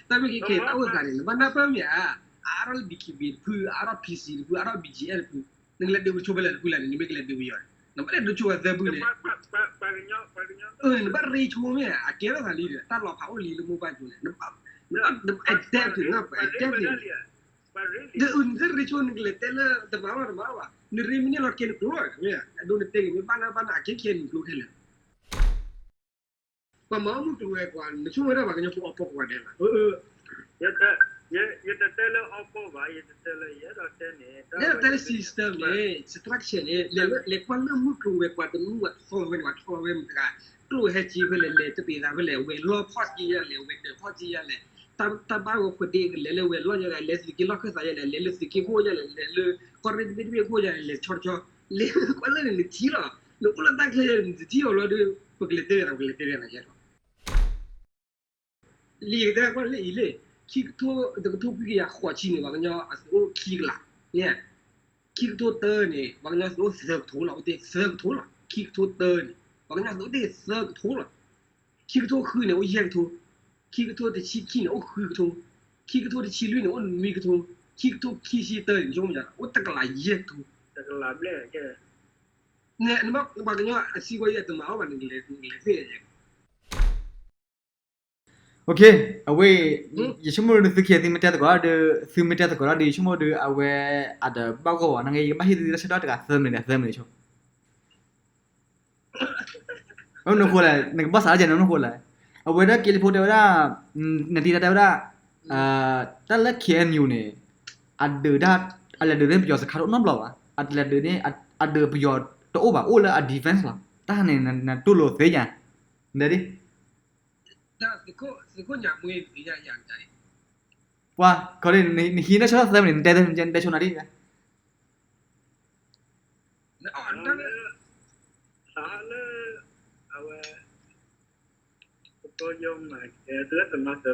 တၢ်မ့ၢ်က့ခဲအံၤ တၢ်အိၣ်သးန့ၣ် နဘၣ်နၢ်ပၢၢ်မ့ၢ်ဧါ, အါထီၣ်လၢ B K B တဖု, အါထီၣ် P C တဖု, အါထီၣ် B G F တဖု, နကလဲၤဒုးပဆိဖဲလဲၣ်တဖုလဲၣ်န့ၣ် နမ့ၢ်ကလဲၤဒုးပယီၤန့ၣ် နဘၣ်လဲၤဒုးဆိဝဲသၢဖုန့ၣ်, နဘၣ်ရ့ဆိမ့ၢ်ဧါ, အကဲထီၣ်သးလံဒီး တၢ်လီၤဖးအိၣ်လံလၢမိၢ်ပၢ်ကၠိန့ၣ်, နဘၣ် attack က့ၤ နဘၣ် attack က့ၤ ဒီးနသ့ၣ်ရ့ဆိ နကလဲၤတဲလၢတမၤဘၣ်တမၤဘၣ်, နရ့မ့ၢ်န့ၢ်လီၤကဲနကျိၤ, အဒိနတဲက့ၤမ့ၢ်ဘၣ်နၢ်ဘၣ်နၢ် အကဲခဲနကျိၤခဲလၢာ် ပှၤမၤအီၣ်မုၢ်ကျိၤဝဲၤကွာ် နဆိကမိၣ်ဝဲဒၣ်ပှၤကညီဖိအီၣ်ပီၣ်ပှၤဒဲးလီၤ. ယတတဲလၢအီၣ်ပီၣ်ဘၣ်, ယတတဲလၢ ယအဲၣ်ဒိးတဲန့ၣ် ယအဲၣ်ဒိးတဲလၢ system န့ၣ် structure န့ၣ် လဲၤကွၢ်လၢမုၢ်ကျိၤဝဲၤကွာ်တနူဝဲ ထီၣ်လီၤဝဲန့ၣ် ပှၤထီၣ်လီၤဝဲမတၤ, ကျိၣ်ဟဲက့ၤဖဲလဲၣ်, လဲၤတပ့ၤသးဖဲလဲၣ်, ဝဲၤလီၢ်ဖီၣ်က့ၤယၤလဲၣ်, ဝဲၤဒၢးဖီၣ်က့ၤယၤလဲၣ်, တၢ်ဘၣ်ဝဲဖိဒ့ကလဲၤလၢဝဲၤလီၢ်ယၤလဲၣ်, လဲၤသုးက့လီၢ်ခၢၣ်သးယၤလဲၣ်, လဲၤလၢသုးက့ခိၣ်ယၤလဲၣ်, လဲၤလၢကီၢ်ရ့ၣ်တဘ့ၣ်တဘ့ၣ်ခိၣ်ယၤလဲၣ်, လဲၤဆီတဆီ, လဲၤကွၢ်လၢန့ၣ်နထံၣ်လီၤ. နအိၣ်လၢတၢ်ချၢယၤန့ၣ် နတထံၣ်အီၤဘျီဒီး ပကလဲၤတဲန့ၣ် ပကလဲၤတဲန့ၣ်ယဲလီၤ. လံာ်ကတဲကွၢ်လၢအံၤလံ, ခံကထိ တကထိခွံကယၤဃိးဆံန့ၣ် ပှၤကညီအသုးအိၣ်ခံကလး, ခံကထိတၢန့ၣ် ပှၤကညီသုးအိၣ်သၢကထိလီၤ, အိၣ်သၢကထိလီၤ. ခံကထိတၢန့ၣ် ပှၤကညီသုးအိၣ်သၢကထိလီၤ. ခံကထိဃုန့ၣ် အိၣ်ယဲၢ်ကထိ, ခံကထိတဆံခံန့ၣ် အိၣ်ဃုကထိ, ခံကထိတဆံလွံၢ်န့ၣ် အိၣ်နွံကထိ, ခံကထိခံဆံတၢန့ၣ် အိၣ်တကလးယဲၢ်ကထိ, တကလးဘျဲၣ်, နဘၣ်ပှၤကညီအစံးဝဲယဲတမၤအီၣ်ဘၣ်န့ၣ် နကလဲၤသ့ၣ်ညါ Okay, အဝဲ ယဆိကမိၣ်ဒီးသုခံဂၤသုမ့ၢ်တဲသကိးဒီး သုမ့ၢ်တဲသကိးဒီး ယဆိကမိၣ်ဒီး အဝဲ အတဘၣ်ဂီၢ်ဘၣ်, နကဘၣ်ဟ့ၣ်သုတၢ်ဆၢကတီၢ်တဂၤသၢမံးနံးဒီး သၢမံးနံးဆိ နဃိလဲၣ်, နကဘၣ်စးဒ်န့ၣ် နဃိလဲၣ်. အဝဲဒၣ်က့လံဖိတဲဝဲဒၣ်, နတံၤတၢ်တဲဝဲဒၣ်, တၢ်လၢ K N U န့ၣ် အဒုးဒၣ်, အလဲၤဒုးန့ၣ်ပယီၤစခါတအိၣ်နီတဘျီဘၣ်, အလဲၤဒုးန့ၣ် အဒုးပယီၤတအိၣ်ဘၣ်, အိၣ်လၢအ defense လီၤ. တၢ်န့ၣ် နတူၢ်လိာ်သ့ယၤ, နဒ် ပှၤ ခီဒ် နဟံးန့ၢ်ဆၢထီၣ်သၢမံးနံး နတဲဆိနၤဒ်, လၢ အဝဲ ပကီယီမး လၢတနီသရံၣ် ပှၤ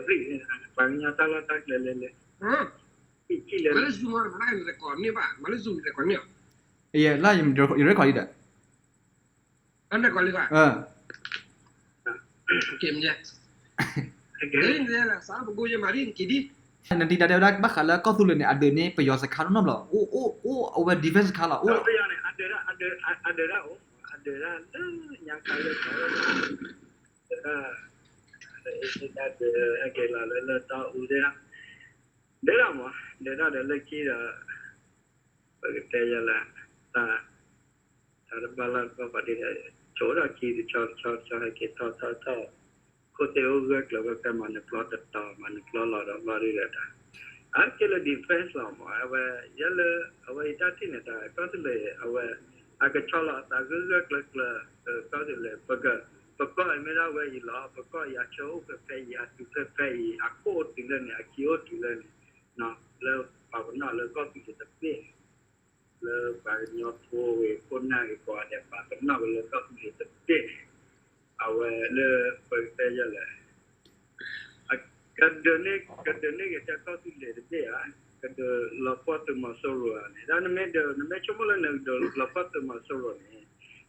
ကညီတၢ်လီၢ်တၢ်ကျဲလဲၤလဲၤ မၤလၢ Zoom မၤလၢ record န့ၣ်ဘၣ်, မၤလၢ Zoom record န့ၣ်, လၢ record ဒီး record လံဘၣ်, နတံၤတၢ်တဲဝဲဒၣ် ဘၣ်ဃးလၢကီၢ်သူလ့ၤန့ၣ် အဒုးန့ၣ် ပယီၤစခါတအိၣ်နီတဘျီ, အိၣ် အိၣ် အိၣ် အဝဲ defense စခါလီၤ, အိၣ် အဒုးဒၣ် အဒုးဒၣ်အိၣ် အဒုးဒၣ်လၢညါခါလၢ ဒုးဒၣ် ဟဲက့ၤလီၤလၢလၢတၢ်အူဒၣ် ဒုးဒၣ်မး ဒုးဒၣ်ဒီးလၢခံဒီး ပကတဲယဲလၢ တၢ် တၢ်တဘၣ်လၢ်တဘၣ်ပှၤဒ်လဲၣ်, ဆိးဒီးခံတဆီတဆီတဆီ ဟဲက့ၤထီၣ်ထီၣ်ထီၣ်, ခိၣ်သ့ၣ်အိၣ်ဂၢၢ်ကျၢၤဝဲဖဲ မၤနုၤပျီတတီၤ မၤနုၤပျီလီၤဒီးဘျီဒ်လဲၣ်တၢ်, အကဲလၢ defense လီၤမး အဝဲ ယဲလၢ အဝဲအံၤတၢ်ထံၣ်န့ၣ်တၢ် ကီၢ်သူလ့ၤ အဝဲ အကဆီလီၤအသးဂၢၢ်ဂၢၢ်ကျၢၤကျၢၤ, ကီၢ်သူလ့ၤ ပက ပကီၢ်အံၤမ့ၢ်ဒၣ်ဝဲအံၤလီၤ, ပကီၢ်အံၤအဆၢအိၣ်ဖဲဖဲအံၤ အတုၤဖဲဖဲအံၤ အခိၣ်အိၣ်တုၤလၢန့ၣ် အခံအိၣ်တုၤလၢန့ၣ်, လၢပှၤပနီၣ်လၢကီၢ်သူလ့ၤတဘ့ၣ် လၢပှၤကညီဖိဂ့ၤ ခိၣ်နၢ်ဂ့ၤ ကိးဂၤဒဲး ပှၤပနီၣ်က့ၤလၢကီၢ်သူလ့ၤတဘ့ၣ်န့ၣ်, အဝဲလၢပကတဲယဲလဲၣ်, ကဒုးန့ၢ် ကဒုးန့ၢ်က့ၤတဲကီၢ်သူလ့ၤတဘ့ၣ်ဧါ, ကဒုးလီၤပှီၢ်သုးမီၤစိရိၤဧါန့ၣ်, တၢ်နမ့ၢ်ဒုး နမ့ၢ်ဆိကမိၣ်လၢနကဒုးလီၤပှီၢ်သုးမီၤစိရိၤန့ၣ်,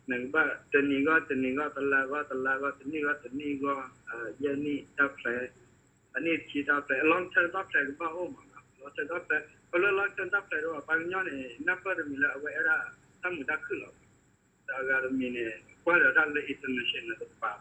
နကဘၣ်တနံၤဂီၢ် တနံၤဂီၢ် တလါဂီၢ် တလါဂီၢ် တနံၣ်ဂီၢ် တနံၣ်ဂီၢ်, ယဲၢ်နံၣ်တၢ်ဖျဲး အနံၣ်တဆံတၢ်ဖျဲး long term တၢ်ဖျဲးကဘၣ်အိၣ်မး, long term တၢ်ဖျဲး ခီဖျိ long term တၢ်ဖျဲးဒီး ပှၤကညီန့ၣ် နၢ်ပၢၢ်တမံၤလၢအဝဲအဲၣ်ဒၣ်တၢ်မုာ်တၢ်ခုၣ်လီၤ, ဒီးအဂၤတမံၤန့ၣ် ကွၢ်ဒီးတၢ်လၢ international တပၤဘၣ်,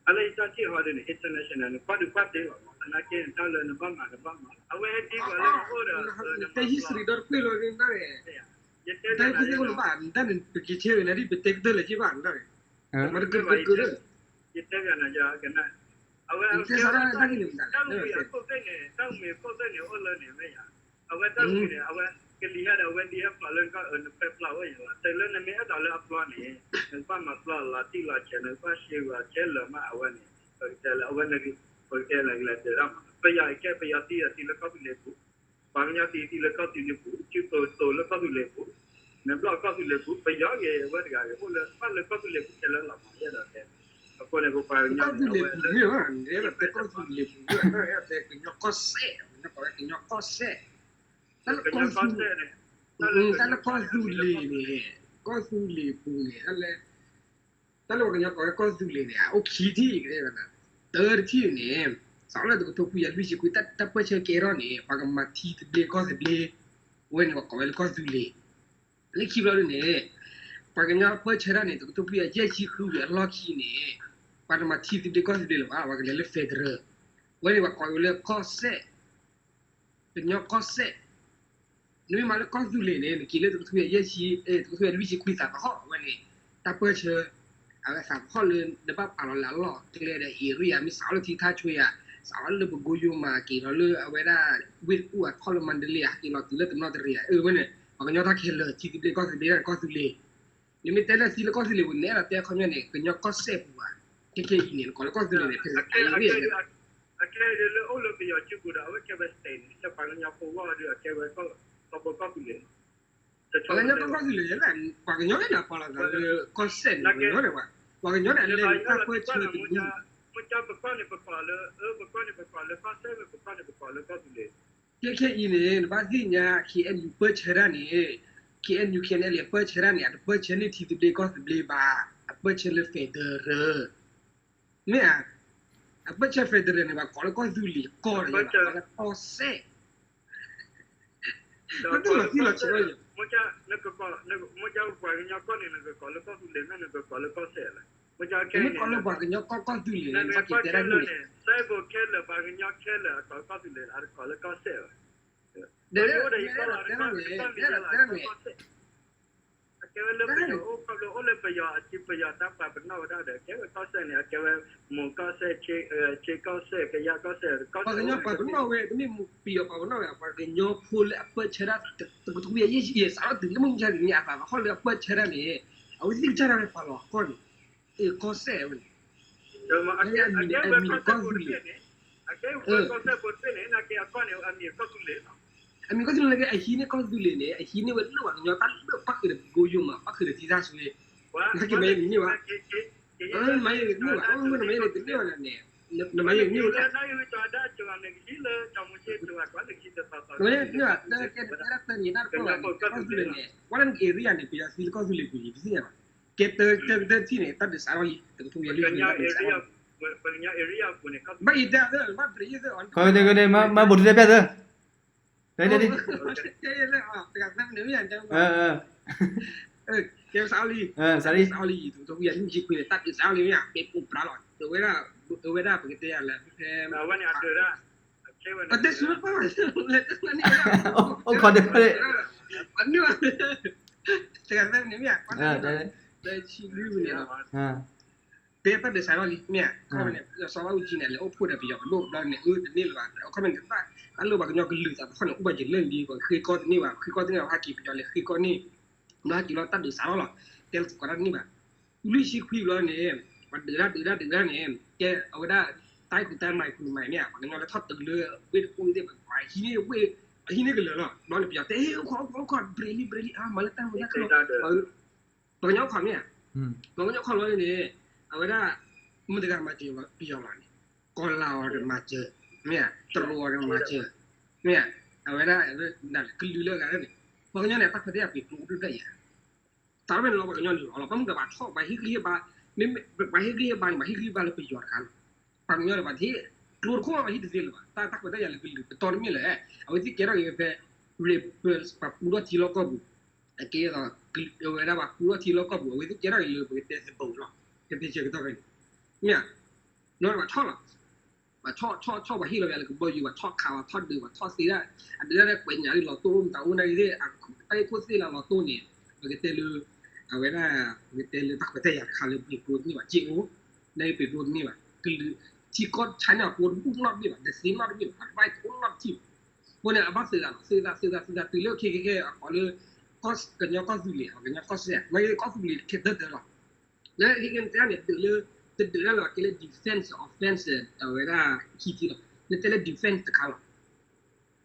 အလၢယတၢ်ထံၣ်ဟီဒ်န့ၣ် international န့ၣ် ကွၢ်ဒုးကွၢ်သ့လီၤမး, သနာ်က့တၢ်လၢနဘၣ်မၤနဘၣ်မၤ အဝဲဟဲဒ်ပှၤလၢနအိၣ်ဒီး နတဲ history ဒီတဖျၢၣ်လီၤန့ၣ် တၢ်န့ၣ် တၢ်ကသ့ၣ်အိၣ်လၢၤဘၣ် နတၢ်န့ၣ် ပက့ၤဆၢဝဲန့ၣ် ပတဲကတၢၢ်လၢၤက့ဘၣ် နတၢ်န့ၣ် မၤတကတၢၢ်လၢၤ ယတဲဘၣ်နၤ ယကနၣ် အဝဲ နတဲစးတၢ်န့ၣ် တၢ်ကမ့ၢ်အခိၣ်သ့ၣ်န့ၣ် တၢ်ကမ့ၢ်အခိၣ်သ့ၣ်န့ၣ် အိၣ်လၢန့ၣ်မ့ၢ်ယၤ အဝဲတၢ်ကမ့ၢ်န့ၣ် အဝဲ ကလံၤဟဲဒီး အဝဲဒ်ဟဲပျီလၢနကီၢ်အၢ နဖဲပျီဝဲယၤလီၤ တၢ်လၢနမ့ၢ်အဲၣ်ဒိးလၢအပျီန့ၣ် နကဘၣ်မၤပျီလီၤတံၢ်လီၤဆဲး နကဘၣ်ရှဲဂီၤဆဲးလၢၤမး အဝဲန့ၣ် ပကတဲလၢ အဝဲ ပကတဲလၢကလဲၤဒၢးတၢ်မး ပယီၤအံၤကဲ ပယီၤသံဒီးသံလၢကီၢ်သူလ့ၤပူၤ ပှၤကညီသံသံလၢကီၢ်သူလ့ၤပူၤ စုတိၤတိၤလၢကီၢ်သူလ့ၤပူၤ နဘျီၣ်ကီၢ်သူလ့ၤပူၤ ပယီၤဂ့ၤ အဝဲတဂၤဂ့ၤ အိၣ်လၢ ဘၣ်လၢကီၢ်သူလ့ၤပူၤခဲလၢာ်လီၤမး ယအဲၣ်ဒိးတဲ အဃိန့ၣ် ပပှၤကညီန့ၣ် အဝဲလၢ ကီၢ်သူလ့ၤပူၤန့ၣ် တဲကီၢ်သူလ့ၤပူၤ ကီၢ်သူလ့ၤပူၤ ကညီကီၢ်စဲၣ် ကညီကီၢ်စဲၣ် တၢ်လၢကီၢ်သူ တၢ်လၢကီၢ်သူလ့ၤန့ၣ် ကီၢ်သူလ့ၤပူၤန့ၣ် တၢ်လၢ တၢ်လၢပှၤကညီကိးဝဲကီၢ်သူလ့ၤန့ၣ် အအိၣ်ခံထံၣ်ကတဲဝဲဒၣ် တၢတထံၣ်န့ၣ် သးလၢတကထိခွံကယၤလွံၢ်ဆံခွံ တၢ်ပၢၢ်ဆၢကဲထီၣ်န့ၣ် ပှၤကမၤထံသဘျ့ကီၢ်သဘျ့, အဝဲန့ၣ်ပှၤကိးဝဲလၢကီၢ်သူလ့ၤ. လၢခံဘျီဒ်န့ၣ် ပှၤကညီပၢၢ်ဆၢတၢ်န့ၣ် တကထိခွံကယၤယဲၢ်ဆံဃုဝံၤအလီၢ်ခံန့ၣ် ပှၤတမၤထံသဘျ့ကီၢ်သဘျ့လၢၤဘၣ်, ပှၤကလဲၤလၢ federal, အဝဲန့ၣ်ပှၤကိးဝဲလၢကီၢ်စဲၣ်, ကညီကီၢ်စဲၣ် နမ့ၢ်မၤလၢကီၢ်သူလ့ၤန့ၣ် နက့ၤလၢတကထိခွံကယၤယဲၢ်ဆံ, တကထိခွံကယၤလွံၢ်ဆံခွံသးပဟီၣ်ဝဲန့ၣ်, တၢ်ပၢၢ်ဆၢ, အဝဲသးပဟီၣ်လၢနဘၣ်ပာ်လီၤလၢအလီၢ်ကျဲဒီး area မ့ၢ်စးထီၣ်လၢထံထၣ်ဆွ့ဧါ, စးထီၣ်လၢပကိယိမး က့ၤလီၤလၢအဝဲဒၣ် ဝ့ၢ်တကူၣ်အထီၣ်လၢမါဒလ့ဧါ, ဟဲက့ၤလီၤတုၤလၢတနီသရံၤဧါ, အဝဲန့ၣ် ပှၤကညီတၢ်ခဲလၢာ် ထံသဘျ့ကီၢ်သဘျ့ ကီၢ်သူလ့ၤ, နမ့ၢ်တဲလၢသံလၢကီၢ်သူလ့ၤပူၤန့ၣ် အဲၣ်ဒိးတဲခီပညီန့ၣ် ကညီကီၢ်စဲၣ်ပူၤဘၣ်, ခဲခဲအံၤန့ၣ် နကိးလၢကီၢ်သူလ့ၤန့ၣ် ဖဲအံၤန့ၣ် အကဲဒ်လၢအိၣ်လၢပယီၤစုပူၤဒီး အဝဲကဲဝဲ state န့ၣ် လၢပှၤကညီဖိဂီၢ်ဒီး အကဲဝဲ ကီၢ်ပူၤကီၢ်သူလ့ၤ ပှၤကညီကီၢ်သူလ့ၤန့ၣ် ပှၤကညီန့ၣ် ပှၤလီၤသးလၢကီၢ်စဲၣ်န့ၣ် ပှၤကညီန့ၣ် အလဲၤတၢ်ပၢၢ်ဆၢတဒု မ့ၢ်ကပကီၢ်န့ၣ် ပကိးလၢ ပကိးန့ၣ် ပကိးလၢကီၢ်စဲၣ် မ့ၢ်ပကိးန့ၣ် ပကိးလၢကီၢ်သူလ့ၤ. ခဲခဲအံၤန့ၣ် နဘၣ်သ့ၣ်ညါ K N U ပၢၢ်ဆၢတၢ်န့ၣ်, K N U K N L A ပၢၢ်ဆၢတၢ်န့ၣ် အတပၢၢ်ဆၢန့ၢ်ထံသဘျ့ကီၢ်သဘျ့ဘၣ်, အပၢၢ်ဆၢလၢ federal မ့ၢ်ဧါ, အပၢၢ်ဆၢ federal န့ၣ် ပှၤကိးလၢကီၢ်သူလ့ၤကီၢ်ဒီး ပှၤကိးလၢကီၢ်စဲၣ် ပတလီၤတံၢ်လီၤဆဲးလီၤယၤ, မ့ၢ်ပှၤကညီကီၢ်န့ၣ် နကကိးလၢကီၢ်သူလ့ၤ မ့ၢ်နကကိးလၢကီၢ်စဲၣ်လီၤ, မ့ၢ်ကဲန့ၣ် နမ့ၢ်ကိးလၢပှၤကညီကီၢ် ကီၢ်သူလ့ၤန့ၣ် နဘၣ်က့ၤတဲတၢ်န့ၣ်, စဲးဘိးခဲလၢာ် ပှၤကညီခဲလၢာ် အကိးကီၢ်သူလ့ၤ အတကိးလၢကီၢ်စဲၣ်ဘၣ်, ဒီးတဲန့ၣ် တဲန့ၣ် အကဲဝဲလၢပယီၤအိၣ်ခီဖျိ အိၣ်လၢပယီၤအစု ပယီၤတၢ်ပာ်ပနီၣ်ဝဲဒၣ်ဒီး အကဲဝဲကီၢ်စဲၣ်န့ၣ် အကဲဝဲ မိၢ်ကီၢ်စဲၣ်, ခ့ကီၢ်စဲၣ်, ကယၤကီၢ်စဲၣ်, ပှၤကညီပာ်ပနီၣ်ဝဲ တမ့ၢ်ပယီၤပာ်ပနီၣ်ဝဲ ပှၤကညီဖိလၢအပၢၢ်ဆၢတၢ် တကထိခွံကယၤယဲၢ်ဆံ စးထီၣ်တုၤလၢမုၢ်မဆါတနံၤ အသးသဟီၣ်လၢအပၢၢ်ဆၢတၢ်န့ၣ် အဝဲသ့ၣ်ကစၢ်ဒၣ်ဝဲပာ်လီၤအကီၢ်န့ၣ် ကီၢ်စဲၣ်ဝဲန့ၣ် အမံၤကီၢ်သူလ့ၤ, အမံၤကီၢ်သူလ့ၤန့ၣ် အဟံးန့ၢ်ကီၢ်သူလ့ၤန့ၣ် အဟံးန့ၢ်ဝဲလၢပှၤကညီတၢ်လၢပၣ်ဃုာ်ဒီးပကိယိမး ပၣ်ဃုာ်ဒီးထံသၣ်ဆွ့, နကမၤယၤတန့ၢ်ဘၣ်, မၤယၤတန့ၢ်ဘၣ်, မ့ၢ်နမၤယၤတန့ၢ်ဘၣ်န့ၣ်, နမၤယၤတန့ၢ်ဘၣ်, နမၤယၤတန့ၢ်ဘၣ်, တၢ်တဲတၢ်တၢ်န့ၣ် တၢ်တပၢၢ်န့ၣ် ကီၢ်သူလ့ၤန့ၣ် ဝဲဒၣ်နက area န့ၣ် ပယီၤသံလၢကီၢ်သူလ့ၤပူၤလံ ပသ့ၣ်ညါဘၣ်, ကဲတၢ်တၢ်တထံၣ်န့ၣ် တၢ်ဒုးစးထီၣ်လံ တကထိခွံကယၤလွံၢ်ဆံခွံန့ၣ် တၢ်ဒုးစးထီၣ်လံ ဘၣ်ယံာ်တၢ်သၢ ဘၣ်ပြံၤယံာ်သၢ ကီၢ်န့ၣ် မၤဘူးတတဲပျၢ်သၢ, တၢ်ဒ် ကဲစးထီၣ်လံ, စးထီၣ်လံ, တကထိခွံကယၤလွံၢ်ဆံခွံန့ၣ် တၢ်ဒုးစးထီၣ်လံမ့ၢ်ဧါ, ပ့ၤပိာ်ပြးလီၤ အဝဲဒၣ် အဝဲဒၣ်ပကတဲယၤလၢဖဲ ပတဲဆူပၢ် အိၣ်ခိးဒၣ် အနုၢ် တဂၤသၢန့ၣ်မ့ၢ်ဧါ, တဆံလွံၢ်န့ၣ်လီၤ, တဲတၢ်ဒုးစးထီၣ်လံမ့ၢ်ဧါ, ခီဖျိန့ၣ် စီၤဘၣ်အူကၠံန့ၣ် လဲၤအိၣ်ဖှိၣ်ဒီးပယီၤကဒိၣ်ဘျီန့ၣ် အၢတန့ၢ်လၢၤဘၣ်, ခီဖျိန့ၣ် တၢ်လၢပှၤကညီကလုာ်သးသဟီၣ်န့ၣ် အိၣ်ဘၣ်ယံာ်လၢလံ ပှၤဃ့ကီၢ်တန့ၢ်ဘၣ်, ဃ့ကီၢ်တန့ၢ်ဘၣ် ဟးက့ၤပယီၤလဲၤဃ့ကီၢ်န့ၢ် ဘျီဟဲက့ၤလီၤတၢ်ဒုးစးထီၣ်လီၤ, တဲလၢသကိးတၢ်တန့ၢ်ဘၣ်, လွံၢ်ဆံခွံဘျီန့ၣ် ပှၤဒုးတၢ်ဒုးတၢ်ဒုးတၢ်န့ၣ် ကဲအဝဲဒၣ် တၢ်အံၤခူတၢ်မၤအံၤခူမၤမ့ၢ်ဧါ, ပှၤကညီလၢထီၣ်တုၤလၢဝ့ၢ်တကူၣ်သ့ၣ် ပှၤဟံးန့ၢ်ဝ့ၢ် အဟံးန့ၢ်ကလၢာ်လီၤ, ဘျီန့ၣ်ပယီၤတဲ ဟ့ၣ်အိၣ်ခိးအိၣ်ခိးအိၣ်ခိး ဘြ့းလံဘြ့းလံ အါ မၤလၢတၢ်မၤတၢ်ခီလီၤ, ပှၤကညီခီမ့ၢ်ဧါ, ပှၤကညီခီဘျီန့ၣ် အဝဲဒၣ် မတၤတဂၤမၤစၢၤပယီၤလီၤန့ၣ်, ကီၢ်လၤအီၤတမၤစၢၤ, မ့ၢ်ဧါ, တရူးအီၤတမၤစၢၤ, မ့ၢ်ဧါ, အဝဲဒၣ် ကလုာ်လၢအဂၤန့ၣ်, ပှၤကညီန့ၣ် တၢ်ခွဲးတၢ်ယာ်ပှ့ၤကျိဒိၣ်ဒၣ်ယၤ တၢ်မ့ၢ်လီၤပှၤကညီန့ၣ်လီၤ ဘၣ်မုၢ်ကဘၣ်ထီၣ် ပှၤဟ့ၣ်ဂံၢ်ဟ့ၣ်ဘါ, မ့မ့ၢ်ပှၤဟ့ၣ်ဂံၢ်ဟ့ၣ်ဘါန့ၣ် ပှၤဟ့ၣ်ဂံၢ်ဟ့ၣ်ဘါလၢပယီၤတခါလီၤ, ပှၤကညီန့ၣ် ပှၤတဟ့ၣ်ကျိတခိၣ် ပှၤဟ့ၣ်တသ့လၢၤဘၣ်, တၢ်တၢ်ခွဲးတၢ်ယာ်လၢကလုာ်ပတီၢ်တမ့ၢ်လၢၤ, အဝဲသ့ၣ်ကဲထီၣ်က့ၤဖဲ rebels ပှၤပူထီၣ်ထံလီၢ်ကီၢ်ပူၤ, အကဲဝဲဒၣ်ပှၤပူထီၣ်ထံလီၢ်ကီၢ်ပူၤ အဝဲသ့ၣ်ကဲထီၣ်က့ၤလၢပကတဲသဘိလီၤ, ကသ့ဆၢကတီၢ်ဖဲန့ၣ်, မ့ၢ်ဧါ, နီၢ်ဘၣ်ထီၣ်လီၤ ဘၣ်ထီၣ်ထီၣ်ထီၣ် ပှၤဟ့ၣ်လီၤယၤလၢကဘီယူၤ ဘၣ်ထီၣ်ခး ဘၣ်ထီၣ်ဒုး ဘၣ်ထီၣ်သ့ဒၣ်, အဒုးဒၣ်လၢကွဲးညၣ်လၢလီၤတိၢ် မတၤအိၣ်နာ်က့သ့ၣ် တၢ်ဟ့ၣ်ခိၣ်သ့ၣ်လၢလီၤတိၢ်န့ၣ်, ပကတဲလၢ အဝဲဒၣ် ပကတဲလၢတၢ်ခွဲးတၢ်ယာ်တခါလၢပှ့ၤကျိတန့ၢ်ဘၣ် က့အိၣ်, နာ်က့ပှ့ၤကျိတန့ၢ်ဘၣ် ကလုာ် ထံကီၢ် China အကျိတဘူၣ်နီတဘ့ၣ်ဘၣ် တသ့နီတဘ့ၣ်ဘၣ် အတဘၣ်ကအိၣ်နီတထံၣ်ဘၣ်, အဃိန့ၣ် အဘၣ်သုးသးလီၤ သုးသး သုးသး သုးသး တုၤလၢခဲခဲခဲ အကိးလၢ ကညီကီၢ်သူလ့ၤ ကညီကီၢ်စဲၣ် နာ်က့ကီၢ်သူလ့ၤခဲတၢၢ်တၢၢ်လီၤ လၢဟ့ၣ်က့ၤန့ၣ်တဲန့ၣ် ဒုးလၢ တဒုးတၢ်လၢကဲလၢ defense offense အဝဲဒၣ်ခံထံၣ်လီၤ နတဲလၢ defense တခါလီၤ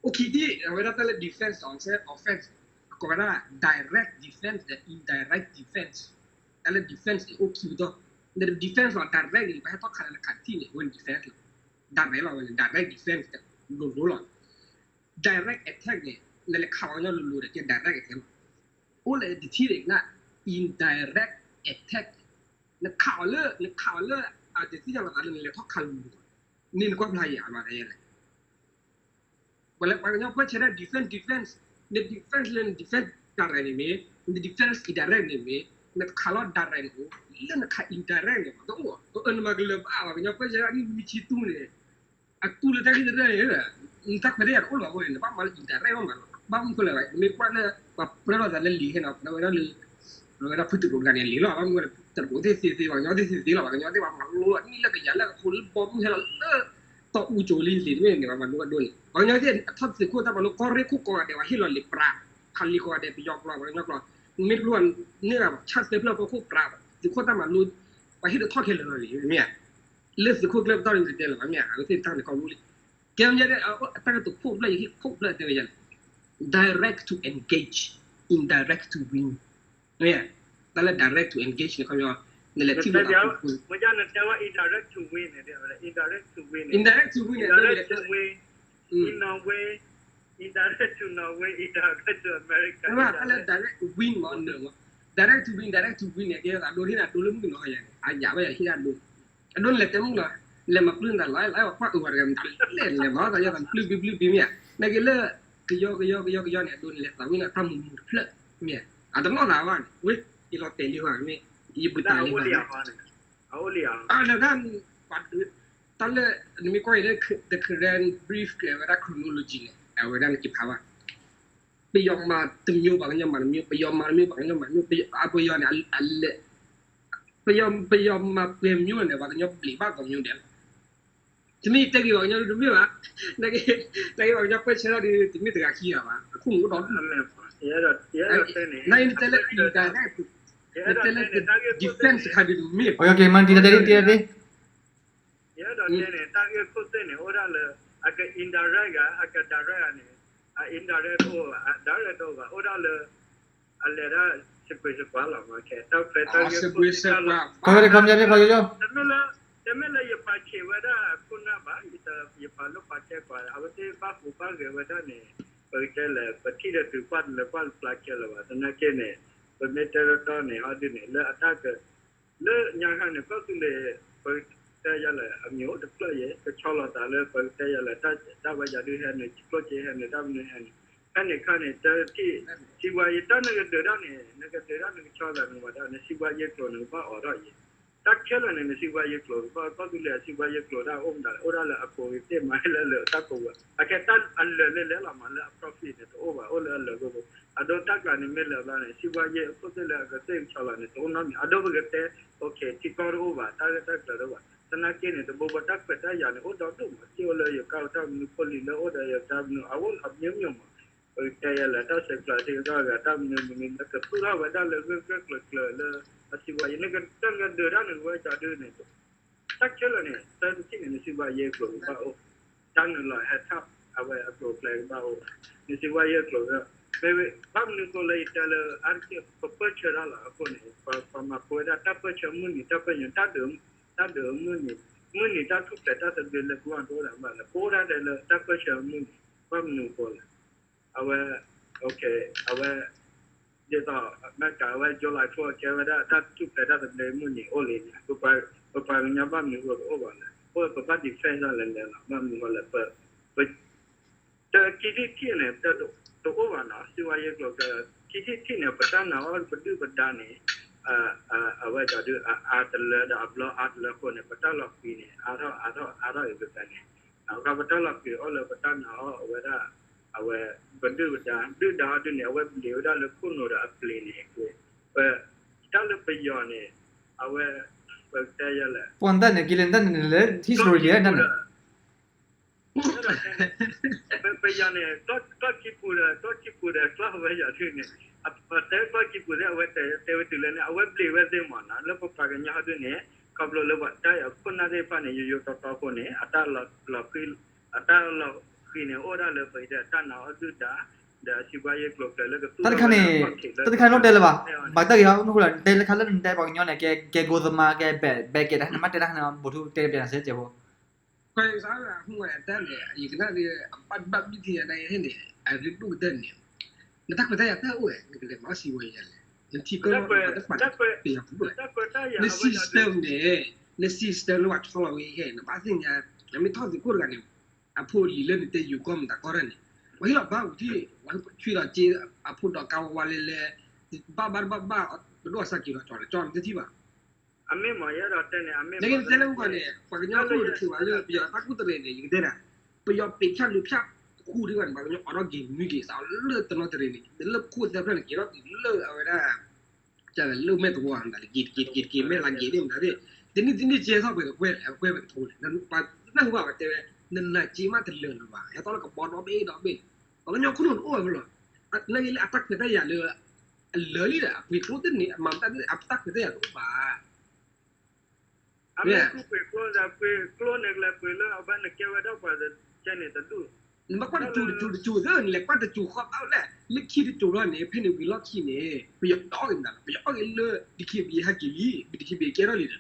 အိၣ်ခံထံၣ် အဝဲဒၣ်တၢ်လၢ defense offense အကိးဝဲဒၣ် direct defense ဒီး indirect defense တၢ်လၢ defense န့ၣ် အိၣ်ခံပတီၢ် န defense လီၤ direct လံ ပှၤဟဲထီၣ်ခးနၤလၢခးတထံၣ်န့ၣ် အဝဲန့ၣ် defense လီၤ direct လီၤ ဝဲန့ၣ် direct defense လိၤလိၤလီၤ direct attack န့ၣ် နလဲၤခးပှၤကညီလိၤလိၤဒီး ကဲ direct attack လီၤ အိၣ်လၢတထံၣ်န့ၣ်ကနၣ် indirect attack နခးအီၤလၢ နခးအီၤလၢ အတသ့ၣ်ညါလီၤသးလၢနလဲၤထီၣ်ခးလိၤလိၤ န့ၣ်နကွၢ်ဖျါယၤမးလဲၣ် ပှၤလၢပှၤကညီပၢဆှၢတၢ် defense defense န defense လၢန defense direct န့ၣ်မ့ၢ် န defense indirect န့ၣ်မ့ၢ် နတခးလီၤ direct န့ၣ်အိၣ် လၢနခး indirect န့ၣ်မ့ၢ်တအိၣ် နမၤကလၢၤဘၣ် ပှၤကညီပၢဆှၢတၢ်နံၣ်နွံဆံသူန့ၣ် အကူလၢတၢ်ဂ့ၢ်တရၢၢ်န့ၣ် နတၢ်ခွဲးတၢ်ယာ်တအိၣ်လၢၤအဃိန့ၣ် နဘၣ်မၤလၢ indirect ဘၣ်မးလီၤ ဘၣ်မနုၤဃိလဲၣ် မ့ၢ်ကွၢ်လၢ ပှၤပြၢလိာ်သးလၢလံာ်ဟဲနီၤ ပဝဲဒၣ်လၢ ပဝဲဒၣ်ဖုတရူးတဂၤန့ၣ် လံာ်လီၤ ဘၣ်မနုၤဃိလဲၣ် တရူးသ့ၣ်သ့သ့ ပှၤကညီသ့ၣ်သ့သ့လီၤ ပှၤကညီသ့ၣ်ပှၤမၤလိအနံၣ်လၢကယၤလၢအဃိလၢဘီမုၢ်ဟဲလီၤလၢ တီအူကၠိလံလံာ်တမ့ၢ်န့ၣ် ပှၤမၤလိအဒိန့ၣ် ပှၤကညီသ့ၣ်အထီၣ်သုးခိၣ်တၢ်မၤလိ ကီၢ်ရ့ၣ်ခိၣ်ကိးဂၤဒဲး ပှၤဟ့ၣ်လီၤလံာ်ပြး ခးလံာ်ကိးဂၤဒဲး ပယီၤကျိာ် ပှၤကညီကျိာ် မ့ၢ်တဘျီ န့ၢ်ဂၤဘၣ်ဆၣ်သၢဖျၢၣ်ဖီခိၣ်ပြး သုးခိၣ်တၢ်မၤလိ ပှၤဟ့ၣ်တထီၣ်ခဲလၢာ်လီၤလံ မ့ၢ်ဧါ လၢသုးခိၣ်ကျၢၢ်ပတီၢ်န့ၣ် ယတဲလၢၤဘၣ် မ့ၢ်ဧါ အဝဲသ့ၣ်တၢ်န့ၣ်ကီၢ်မူလံ ကဲမ့ၢ်ဒ် အတၢ်ကတိၤခိၣ်ဖျၢၣ် ယဟ့ၣ်ခိၣ်ဖျၢၣ်တဲဝဲယၤန့ၣ် direct to engage, indirect to win မ့ၢ် တၢ်လၢ direct to engage န့ၣ် ခီပညီ နလဲၤထံၣ်ဝဲဒၣ် မ့ၢ်နတဲဝဲ indirect to win န့ၣ် indirect to win န့ၣ် indirect to win, in Norway, indirect to Norway, indirect to America တၢ်လၢ direct win မ့ၢ် direct to win, direct to win န့ၣ် ကဲအဒိဟ့ၣ်န့ၣ် အဒိလၢမုၣ်ကနီၤယၤန့ၣ် အယၤဘၣ်ယၤဟ့ၣ်ဒၣ်ဒိ အဒိန့ၣ်လဲၤတဲမုၣ်နီၤ လဲၤမၤပျုၢ်နတၢ်လီၤ လၢပှၢ်အၢဝဲတဂၤမတၤလဲၣ် လဲၤမၤသးယၤသးပျုၢ်ဘံပျုၢ်ဘံမ့ၢ်ဧါ နာ်က့လၢ ကယီကယီကယီကယီန့ၣ် အဒိန့ၣ်လဲၤသးဝံၣ်လၢတၢ်မူမူတဖျၢၣ် မ့ၢ်ဧါ အတနီၣ်သးဘၣ်န့ၣ် ဝ့ၢ် ယလီၤတဲာ်လံဘၣ်မ့ၢ် ယဘူးတၢ်လံဘၣ် အဝဲဒၣ် တၢ်လၢ နမ့ၢ်ကွၢ်အံၤလၢ the Karen brief ကဲဝဲဒၣ် chronology န့ၣ် အဝဲဒၣ်နက့ၤဖးဘၣ် ပယီၤမၤတမျိုး ပှၤကညီမၤတမျိုး ပယီၤမၤတမျိုး ပှၤကညီမၤတမျိုး အပယီၤန့ၣ် အလဲၤ ပယီၤ ပယီၤမၤပှဲၤမျိုးန့ၣ် ပှၤကညီဘျံးဘၣ်ပှဲၤမျိုးဒဲးလီၤ တမ့ၢ်တဲက့ၤပှၤကညီဒုတမ့ၢ်ဘၣ် နာ်က့ နာ်က့ပှၤကညီပၢဆှၢထီၣ်ဒီး တမ့ၢ်တဂၤခံဂၤဘၣ် အခိၣ်မူဒီဒူၣ် နာ်က့နတဲလၢ indirect နတဲလၢ defense တခါဒုးတမ့ၢ်ဘၣ် ယအဲၣ်ဒိးတဲန့ၣ် တၢ်ဂ့ၢ်ခိၣ်သ့ၣ်န့ၣ် အိၣ်ဒၣ်လၢ အက indirect ဧါ အက direct ဧါန့ၣ် အ indirect တအိၣ်ဘၣ် အ direct တအိၣ်ဘၣ် အိၣ်ဒၣ်လၢ အလဲၤဒၣ် စကွ့ၤစကွါ လီၤ မ့ၢ်ခဲ တၢ်ဖဲတၢ်ဂ့ၢ်ခိၣ်သ့ၣ်တၢ်လီၤ တမ့ၢ်လၢ တမ့ၢ်လၢယပာ်ဆံးဝဲဒၣ်ခိၣ်နၢ်ဘၣ် ယပာ်လိာ်ပာ်တဲကွၢ် အဝဲသ့ၣ်ဘၣ်ဟူးဘၣ်ဂဲၤဝဲဒၣ်န့ၣ် ပကတဲလဲၣ် ပထံၣ်ဒီးတုၤကွၢ်တလၢကွၢ်တဖျါခဲလၢာ်ဘၣ် သနာ်က့န့ၣ် ပမ့ၢ်တဲတီတီန့ၣ် ဟီဒုန့ၣ် လၢအတၢ်က လၢညါခါန့ၣ် ကီၢ်သူလ့ၤ ပတဲယၤလဲၣ် အမံၤအိၣ်တဖျၢၣ်ယဲ ကဆီလီၤသးလၢပကတဲယၤလဲၣ် တၢ်ဝဲယၤဒုးဟဲန့ၣ် ကျိၣ်စ့ဟဲန့ၣ် တၢ်မနုၤဟဲန့ၣ် ဖဲန့ၣ်ခါန့ၣ် တထံၣ် စံးဝါယံၤ တၢ်နကဒုးဒၣ်န့ၣ် နကဒုးဒၣ်နကဆီသးန့ၣ်ဝဲဒၣ်န့ၣ် စံးဝါယံၤကျိၤန့ၣ်ကဘၣ်အိးထီၣ်ယံၤ တၢ်ခဲလၢာ်န့ၣ် နစံးဝါယံၤကျိၤကဘၣ် ကီၢ်သူလ့ၤအစံးဝါယံၤကျိၤဒၣ်အိၣ်မတၤလဲၣ် အိၣ်ဒၣ်လၢအကိးက့ၤသ့ၣ်မၤလၢလၢတၢ်ကိးဝဲ အခဲတၢ်အလၢာ်လၢလဲၣ်လီၤမးလၢအ profit န့ၣ် တအိၣ်ဘၣ် အိၣ်လၢအလၢာ်ကိးကိး အဒိတၢ်ကျးန့ၣ်မ့ၢ်လၢာ်ဘျီန့ၣ် စံးဝါယံၤအခိၣ်သ့ၣ်လၢအကသ့ၣ်ကဆီလီၤန့ၣ် တအိၣ်နီတမံၤ အဒိပကတဲ okay ထံကီၢ်တအိၣ်ဘၣ် တၢ်ဂ့ၢ်တၢ်ကျၢၤတအိၣ်ဘၣ် သနာ်က့န့ၣ် တဘိဘၣ်တၢ်ခွဲးတၢ်ယာ်န့ၣ် အိၣ်ဒီဒူၣ်မး ထံၣ်အိၣ်လၢယကါတၢ်မနုၤဖိလံၤလၢအိၣ်ဒီးယကါမနုၤ အအိၣ်အမျိုးမျိုးမး ပကတဲယၤလဲၣ် တၢ်ဆဲးကျိးထံကီၢ်ဂၤ တၢ်မနုၤမနုၤလၢကသူၣ်ထီၣ်ဝဲဒၣ်လၢဂၢၢ်ဂၢၢ်ကျၢၤကျၢၤလၢ အစံးဝါယံၤ နကတၢၢ်နကဒုးတၢ်နကဝဲကီဒုန့ၣ် တၢ်ခဲလၢာ်န့ၣ် တၢ်တထံၣ်န့ၣ် နစံးဝါယံၤကျိၤကဘၣ်အိၣ် တၢ်နုာ်လီၤဟဲထီၣ် အဝဲအကျိၤကျဲကဘၣ်အိၣ် နစံးဝါယံၤကျိၤ မ့ၢ်ဘၣ်မနုၤဃိလၢယတဲလၢ အါတက့ၢ် ပပၢၢ်ဆၢတၢ်လီၤအဃိန့ၣ် ပမၤဖိဝဲဒၣ်တၢ်ပၢၢ်ဆၢမုၢ်နံၤ တၢ်ပၢၢ်ဆၢ တၢ်ဒုး တၢ်ဒုးမုၢ်နံၤ မုၢ်နံၤတၢ်ထူၣ်ဖျဲးတၢ်သဘျ့လၢပဂီၢ်တအိၣ်ဒၣ်ဘၣ်လၢ ပအိၣ်ဒၣ်ထဲလၢတၢ်ပၢၢ်ဆၢမုၢ်နံၤ ဘၣ်မနုၤဃိလဲၣ် အဝဲ အဝဲ ဒ်သိး အမဲရကၤ အဝဲ July four ကဲဝဲဒၣ်တၢ်ထူၣ်ဖျဲးတၢ်သဘျ့မုၢ်နံၤအိၣ်လံန့ၣ် ပပှၤကညီဘၣ်မနုၤဃိတအိၣ်ဘၣ်လဲၣ် အိၣ်ပဘၣ် defense ဒၣ်လဲာ်လဲာ်လီၤ ဘၣ်မနုၤဃိလဲၣ် ပ တကံထံၣ်ထံၣ်န့ၣ် တအိၣ်ဘၣ်နီၤ စံးဝါယံၤကျိၤကဲ ကံထံၣ်ထံၣ်န့ၣ် ပတၢ်နာ်အီၣ်ပဒုၣ်ပဒါန့ၣ် အဝဲဒၣ်ဒုး အအါတလၢဒီးအဘျီအါတလၢအဃိန့ၣ် ပတၢ်လီၤဃံၤန့ၣ် အါထီၣ်အါထီၣ် အါထီၣ်အံၤပတဲန့ၣ် အခါပတၢ်လီၤဃံၤအိၣ်လၢပတၢ်နာ်အီၣ်အဝဲဒၣ် အဝဲ ပဒုၣ်ပဒါ ဒုၣ်ဒါအီၤဒုးန့ၣ် အဝဲဘျံးဝဲဒၣ်လၢခိၣ်နူာ်ဒီးအပျ့ၤန့ၣ် ပ တၢ်လၢပယီၤန့ၣ် အဝဲ ပကတဲယၤလဲၣ် ပှၤတၢ်န့ၣ် ကလံၤတၢ်န့ၣ်လၢ history လံ တၢ်န့ၣ် ပယီၤန့ၣ် ကီၢ်ခံပူၤဒီး ကီၢ်ခံပူၤဒီး ကီၢ်ဝဲယၤဒုးန့ၣ် အတဲကီၢ်ခံပူၤသ့ၣ် အဝဲတဲဝဲတုၤလၢန့ၣ် အဝဲဘျံးဝဲသ့ၣ်မးနီၤ လၢပပှၤကညီဟီဒုးန့ၣ် ခီဖျိလၢပှၤတၢ်အခိၣ်နၢ်သ့ၣ်တဖၣ်န့ၣ် ယိယိတီတီအဃိန့ၣ် အတၢ်လီၤဃံၤ အတၢ်လီၤဃံၤန့ၣ် အိၣ်ဒၣ်လၢပကတဲတၢ်နာ်အီၣ်ဒုၣ်ဒါ ဒီးအစံးဘှါယ့ကျိၤကျဲလၢကသူၣ်ထီၣ်ဝဲဒၣ်ကီၢ်ခံးလၢ တၢ်တခါန့ၣ် ဘၣ်တၢ်ဂ့ၤဟီ မနုၤဃိလဲၣ် နတဲလၢခါလၢနတဲပှၤကညီန့ၣ် ကဲ ကဲ go သမား ကဲ ဘဲး ဘဲးကဲး တၢ်န့ၣ် မ့ၢ်တဲတၢ်န့ၣ် ဘူးထူတဲကပျးစဲကဲဖိ ကီၢ်စၢ်အဟူဝဲအတၢ်န့ၣ် ယကနၣ်ဒီး အဘၣ်ဘၣ်ဘျုးထံယၤနာ်က့ဟဲန့ၣ် အရ့ဒိၣ်ကတၢၢ်န့ၣ် နတၢ်ခွဲးတၢ်ယာ်တၢ်အိၣ်ဝဲ နကလဲၤမၤစံးဝဲယၤလဲၣ် နထံကီၢ်တၢ်ပာ်တၢ်ပာ်တၢ်ပယီၤပူၤလဲၣ် န system န့ၣ် န system လၢပှၤဆီလီၤဝဲဟဲ နဘၣ်သ့ၣ်ညါ အမ့ၢ်ထီၣ်သုးခိၣ်တဂၤန့ၣ် အဖိလံၤလၢနတဲယူၤကီၢ်မတၤကီၢ်တၢ်န့ၣ် ပှၤဟ့ၣ်လီၤဘၣ်ဝံၤထံၣ် ပှၤဆွံလီၤစ့ အဖိဒီးကါဝါဝါလဲလဲ ဘၣ်ဘၣ်တဘၣ်ဘၣ် ပဒိၣ်အစၢ်က့ၤလီၤကၠီၤလီၤကၠီၤတထံၣ်ဘၣ် အမ့ၢ်မ့ၢ်ယဲဒီးတဲန့ၣ် အမ့ၢ် နကတဲလၢမုၢ်ဂီၤန့ၣ် ပှၤကညီခိၣ်တချုးဘၣ်လၢ ပယီၤတၢ်ကူၣ်တရံးန့ၣ် ယကတဲဒၣ် ပယီၤပ့ၤဖၠၣ်လူၤဖၠၣ်ဃူဒံးဘၣ်န့ၣ် ပှၤကညီအိးထီၣ်က့ၤမုၢ်က့ၤ စးလၢတနီသရံၣ်န့ၣ် လၢခိၣ်သၢဖျၢၣ်န့ၣ် က့ၤထီၣ်တုၤလၢအဝဲဒၣ် လၢမဲာ်သဝီမတၤလဲၣ် က့ၤတက့ၤတက့ၤတက့ၤ မဲာ်လၤက့ၤန့ၣ်မတၤသ့ၣ် တနံၣ်တနံၣ်ကဲထီၣ်ပှဲၤကကွဲၢ်လဲၣ် အကွဲၢ်ပှဲၤကထိလဲၣ် နနၢ်ဟူဘၣ်ပတဲဝဲ နနၤစ့မးတလၢာ်လၢၤဘၣ် ဟဲထီၣ်လၢကဘီဒီဘ့ၣ်ဒီဘ့ၣ် ပှၤကညီခိၣ်နူာ်တအိၣ်ဝဲလီၤ နာ်က့လၢအတၢ်ခွဲးတၢ်ယာ်လၢ အလၢာ်လံဒီး အပှ့ၤကျိတန့ၣ် အမၤမတၤသ့ၣ် အတၢ်ခွဲးတၢ်ယာ်တအိၣ်ဘၣ် အမ့ၢ်ပှ့ၤကျိ ပှ့ၤကျိန့ၣ် ကလဲၤပှ့ၤလၢအဘၣ်နကဲဝဲဒၣ်ပှၤကဲန့ၣ်တဒူၣ် နဘၣ်ကွၢ်တစိၤတစိၤတစိၤသၢ နလဲၤကွၢ်တစိၤဃီဘၣ်လဲၣ် လၢခံတစိၤလီၤန့ၣ် ဖဲန့ၣ်ဝံၤလီၢ်ခံန့ၣ် ပယီၤအီၣ်က့ၤမတၤ ပယီၤအီၣ်က့ၤလၢ DKBA ဟဲက့ၤလံ DKBA ကဲထီၣ်လံဒီး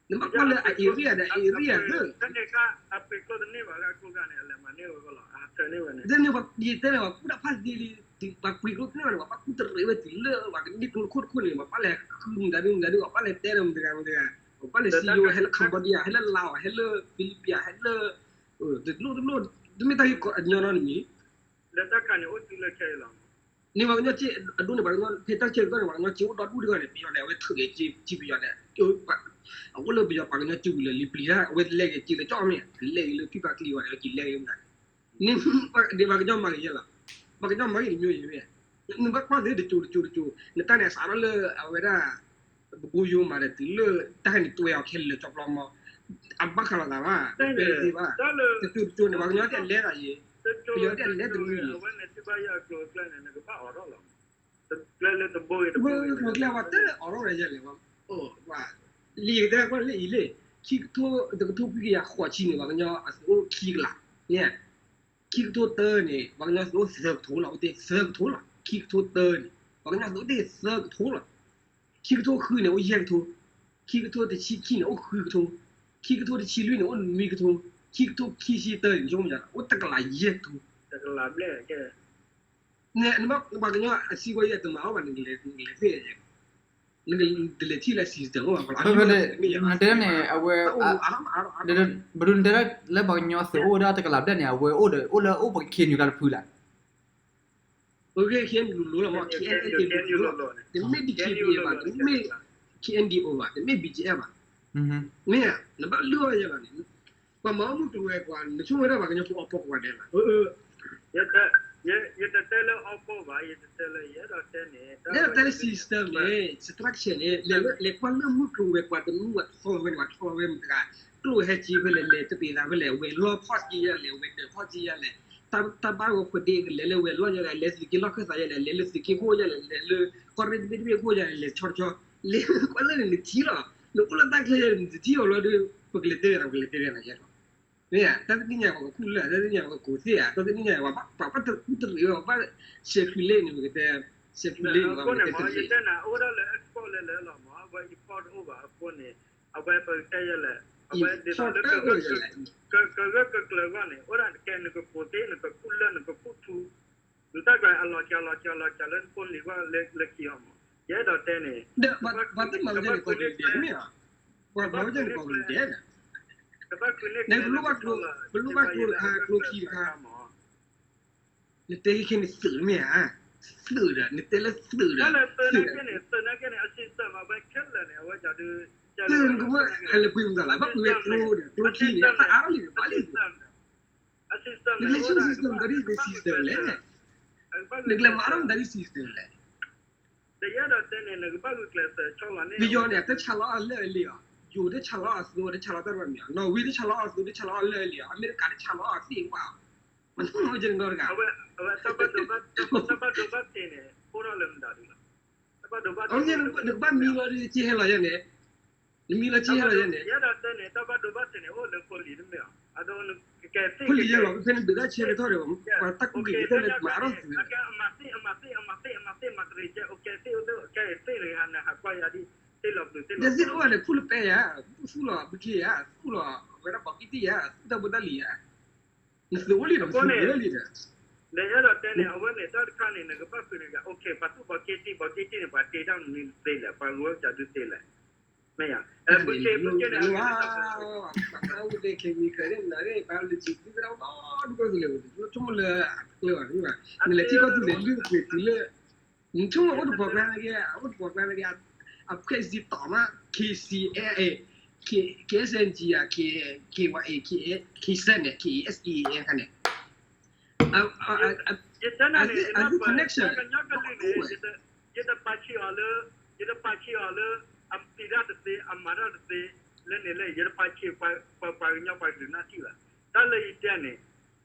နဘၣ်ကွၢ်လၢအ area ဒီး area သၢ အပှ့ၤကျိတန့ၢ်ဘၣ်လၢအကျိန့ၣ် အလဲၤမၤန့ၢ်ဝဲလီၤ အထၢန့ၢ်ဝဲန့ၣ် ယတဲန့ၣ် ပှၤကူၣ်တၢ်ဖးသ့လံ ပှၤပှ့ၤကျိတန့ၢ်ဘၣ်န့ၣ် ပှၤဘၣ်ကူၣ်တရံးဝဲတုၤလၢ ပှၤကန့ၢ်ကျိတခိၣ်တခိၣ်န့ၣ် ပှၤဘၣ်လဲၤဃုမတၤဒုမတၤဒု ပှၤဘၣ်လဲၤတဲဒီးမတၤတဂၤမတၤတဂၤ ပှၤဘၣ်လဲၤစံယိၤ ဟဲလၢ Cambodia ဟဲလၢ Laos ဟဲလၢ Philippines ဟဲလၢ တမ့ၢ်တၢ်ဂ့ၢ်ကီအညီနီတမံၤ လၢတၢ်ခါန့ၣ်အိၣ်တုၤလၢခဲအံၤလီၤ န့ၣ်ပှၤကညီစ့အဒိန့ၣ် ပှၤကညီဖဲတၢ်ဆၢကတီၢ်န့ၣ် ပှၤကညီစ့အိၣ်ဒီဒူၣ်တဂၤန့ၣ် ပယီၤန့ၣ် အဝဲထုးက့ၤစ့ပယီၤန့ၣ် အအိၣ်လၢပယီၤပှၤကညီစ့ဝံၤလၢလံပျံၤတၢ် အဝဲလဲၤက့ၤစ့လၢကၠီၣ်မ့ၢ် လဲၤက့ၤလၢဖံဖးကျံအဂီၢ်န့ၣ် အဝဲက့ၤလဲၤက့ၤမတၤ န့ၣ်ပှၤကညီမၤဂ့ၤယဲလီၤ ပှၤကညီမၤဂ့ၤတမျိုးယဲမ့ၢ် နဘၣ်ကွၢ်သ့တစိၤတစိၤတစိၤ နတၢ်န့ၣ်အစးထီၣ်လၢအဝဲဒၣ် ပကိယိမးဒီးတုၤလၢတၢ်ဟဲန့ၣ်တွဲအီၤခဲလၢာ်ကၠီပျီမီ အဘၣ်ဃးလိာ်သးဘၣ် တဲသ့ဘၣ် တစိၤတစိၤန့ၣ် ပှၤကညီတၢ်လဲၤသးယဲ ပယီၤတၢ်လဲၤတမံၤယဲ အဝဲန့ၣ်ထံၣ်ဘၣ်ယဲအကျိၤအကျဲန့ၣ် နကဘၣ်အိးထီၣ်လီၤ တကျဲလၢတဘိဂ့ၤတဘိဂ့ၤ ကျိၤကျဲဝဲတအိးထီၣ်ဝဲယဲလဲၣ် လံာ်ကတဲကွၢ်လၢအံၤလံ ခံကထိ တကထိခွံကယၤဃိးဆံန့ၣ် ပှၤကညီအသုးအိၣ်ခံကလး န့ၣ် ခံကထိတၢန့ၣ် ပှၤကညီသုးအိၣ်သၢကထိလီၤ အိၣ်တ့ၢ်သၢကထိလီၤ ခံကထိတၢန့ၣ် ပှၤကညီသုးအိၣ်တ့ၢ်သၢကထိလီၤ ခံကထိဃုန့ၣ် အိၣ်ယဲၢ်ကထိ ခံကထိတဆံခံန့ၣ် အိၣ်ဃုကထိ ခံကထိတဆံလွံၢ်န့ၣ် အိၣ်နွံကထိ ခံကထိခံဆံတၢန့ၣ် ယဆိကမိၣ်ယၤ အိၣ်တကလးယဲၢ်ကထိ တကလးဘျဲၣ် နဘၣ်ပှၤကညီအစံးဝဲယဲတမၤအီၣ်ဘၣ် နကလဲၤသ့ၣ် နကလဲၤထံၣ်လၢ system အိၣ်ဘၣ် နတဲန့ၣ် အဝဲ ပဒိၣ်နတဲလၢပှၤကညီသုးအိၣ်ဝဲဒၣ်တကလးဘျဲၣ်န့ၣ် အဝဲအိၣ်ဒီး အိၣ်လၢအိၣ်ပှၤ K N U တၢ်တဖုလၢ် ပကဲ K N U လိၤလိၤလီၤမး K N L A လိၤလိၤ တမ့ၢ် D K B A ဘၣ် တမ့ၢ် K N D O ဘၣ် တမ့ၢ် B G F ဘၣ် မ့ၢ်ဧါ နဘၣ်လုၢ်အီၣ်ယဲဘၣ်န့ၣ် ပှၤမၤအီၣ်မုၢ်ကျိၤဝဲၤကွာ် နဆိကမိၣ်ဝဲဒၣ်ပှၤကညီဖိအီၣ်ပီၣ်ကိးဂၤဒဲးဘၣ် ယတတဲလၢအီၣ်ပီၣ်ဘၣ် ယတတဲလၢ ယအဲၣ်ဒိးတဲန့ၣ် ယအဲၣ်ဒိးတဲလၢ system န့ၣ် structure န့ၣ် လဲၤကွၢ်လၢမုၢ်ကျိၤဝဲၤကွာ်တမုၢ်ဝဲထီၣ်ဝဲန့ၣ် ဝဲထီၣ်ဝဲမတၤတဂၤ ကျိၣ်ဟဲက့ၤဖဲလဲၣ် လဲၤတပ့ၤသးဖဲလဲၣ် ဝဲၤလီၢ်ဖီၣ်က့ၤယဲလဲၣ် ဝဲၤဒၢးဖီၣ်က့ၤယဲလဲၣ် တၢ်ဘၣ်ဂီၤဖိဒ့ ကလဲၤလၢဝဲၤလီၢ်ယဲလဲၣ် လဲၤသုးက့ၣ်လီၢ်ခၢၣ်သးယဲလဲၣ် လဲၤလၢသုးက့ၣ်ခိၣ်ယဲလဲၣ် လဲၤလၢ ကီၢ်ရ့ၣ်တဘ့ၣ်တဘ့ၣ်ခိၣ်ယဲလဲၣ် လဲၤဆီတဆီ လဲၤကွၢ်လၢန့ၣ်နထံၣ်လီၤ နအိၣ်လၢတၢ်ချၢယဲန့ၣ် နတထံၣ်အီၤလီၤဒီး ပကလဲၤတဲဝဲဒၣ် ပကလဲၤတဲဝဲဒၣ်ယဲလီၤ မ့ၢ်ဧါ တၢ်တနံၣ်ညါပှၤကကူၣ်လၢ တၢ်တနံၣ်ညါပှၤကကူၣ်သ့ၣ်ဧါ တၢ်တနံၣ်ညါပှၤဘၣ်ပှၤဘၣ်တကူၣ်တရံး ပှၤဘၣ်ဆဲးဖျုးလ့ၣ်န့ၣ် ပကတဲ ဆဲးဖျုးလ့ၣ်န့ၣ် ပှၤကတဲတရံး အဃိန့ၣ်မ့ၢ် ယတဲနၤ အိၣ်ဒၣ်လၢ export လၢလၢလီၤမ့ၢ် အဝဲ import တအိၣ်ဘၣ်အဃိန့ၣ် အဝဲပကတဲယဲလဲၣ် အဝဲဒ်သိးလၢ ကဂၢၢ်ကကျၢၤအဂီၢ်န့ၣ် အိၣ်ဒၣ်တကဲ နကကူၣ်သ့ နကကူၣ်လၢ နကကူၣ်ထူ နတၢ်ကျါအလီၤစှၤလီၤစှၤလီၤစှၤလၢနဖိလံၤဂီၢ်လၢခံအီၤမ့ၢ် ယအဲၣ်ဒိးတဲန့ၣ် ကဘၣ်ဃုန့ၢ်ကျဲ ကဘၣ်ဃုန့ၢ်ကျဲ ကဘၣ်ဃုန့ၢ်ကျဲ ပလိၣ်ဘၣ်ကျိတခါ ကျိခံတခါ နတဲခဲခဲန့ၣ်သုးမ့ၢ်ဧါ, သုးဒီး နတဲလၢသုးဒီး သုးနာ်က့န့ၣ် သုးနာ်က့န့ၣ် အစံးစၢ်မး အဝဲခဲလၢာ်န့ၣ် အဝဲဒၣ်ဒုး သုးနကမၢ် အလဲၤပှ့ၤမတၤလၢၤ ဘၣ်ပှ့ၤဝဲကျိဒီး ကျိခံန့ၣ် တၢ်အါထီၣ်လံ ဘၣ်လံ နကလဲၤဆူ system တၢ်ဒ် system လဲၣ်, နကလဲၤမၤထီၣ်မတၤဒ် system လဲၣ်, ပယီၤန့ၣ် အတဆးလီၤအီၤလၢာ်လံဧါ, ယိၤတဆးလီၤအီၤသုး တဆးလီၤတၢ်တဖၣ်မ့ၢ်ဧါ, နီၣ်ဝ့တဆးလီၤအီၤသုး တဆးလီၤအီၤလၢာ်လံဧါ, အမဲရကၤတဆးလီၤအီၤသ့ဝဲဧါ, မ့ၢ်တမ့ၢ်ကဲန့ၣ်ဒီတဂၤ တၢ်ဘၣ်ဒိဘၣ်ထံးန့ၣ် အိၣ်ထီၣ်လၢမတၤဒုးလီၤ, တၢ်ဘၣ်ဒိဘၣ်ထံးန့ၣ် နကဘၣ်မံလီၤဒုး က့ဟဲလီၤယဲန့ၣ်, နမံလီၤက့ဟဲလီၤယဲန့ၣ်, ယဲဒၣ်တဲန့ၣ် တၢ်ဘၣ်ဒိဘၣ်ထံးန့ၣ် အိၣ်လၢဖိလံၤတမ့ၢ်ဧါ, အဒိနကကဲသ့ၣ် ဖိလံၤယဲလီၤ ဖဲနဒုးတၢ်ဆဲးကထီၣ်ဒီး ပှၤတၢ်ကူၣ်က့ၤကဲထီၣ်န့ၣ် မၤထီၣ်သုး အကဲအမၤသ့ၣ် အမၤသ့ၣ် အမၤသ့ၣ် အမၤသ့ၣ် မၤတရံးကဲ အိၣ်ကဲသ့ၣ် အိၣ်သ့ၣ် အိၣ်ကဲသ့ၣ်န့ၣ် နဟးကွၢ်ယၤဒ် သ့ၣ်လီၤပျုၤသ့ၣ်လီၤ ယဲသ့ၣ်တအိၣ်ဘၣ်န့ၣ် ခူၣ်လၢပဲယၤ, သူၣ်လီၤဘုခ့ယၤ, သူၣ်လီၤ အဝဲဒၣ်ပှၤကံၣ်တံၣ်ယၤ, သူၣ်တၢ်ဘိတၢ်လံၤယၤ, နသုးအိၣ်လံဒီး ပသုးဝဲလံဒီး, ဒီးယဲဒၣ်တဲန့ၣ် အဝဲန့ၣ် တၢ်တခါန့ၣ် နကဘၣ်ဃုန့ၣ်ယၤ အိၣ်ကဲ ပှၤသူၣ်ဘီက့တံၢ် ဘီက့တံၢ်န့ၣ် ပှၤတ့တၢ်မနုၤသ့လဲၣ်, ပှၤဂိၢ်ကၠးဒုသ့လဲၣ်, မ့ၢ်ယၤ ပကဲပကဲန့ၣ် ပှၤအိၣ်တဲ chemical န့ၣ် နၤန့ၣ် biology သုသရၣ်ဒီဒူၣ်ကီၢ်သူလ့ၤ ဆိကမိၣ်လၢအတကျၢၤဘၣ်န့ၣ်ဘၣ် နလဲၤထံၣ်ကီၢ်သူလ့ၤလုၢ်ပှ့ၤတုၤလၢ နဆိကမိၣ်အိၣ်တပှၤကျါန့ၣ်က့ အိၣ်တပှၤကျါန့ၣ်က့ အဖှဲးစံတီမး K C L A K S N G ဧါ K Y A K Z န့ၣ် K S E A ခါန့ၣ် ယတဲနၤန့ၣ် ယနၢ်ပၢၢ် connection ကညီကလုာ်န့ၣ် ယတပာ်ဆံးအီၤလၢ ယတပာ်ဆံးအီၤလၢ အပျံၤတၢ်တသ့ အမၤတၢ်တသ့ လၢန့ၣ်လၢ ယတပာ်ဆံးပှၤကညီပှၤကလုာ်နီတထံၣ်ဘၣ်. တၢ်လၢယတဲန့ၣ်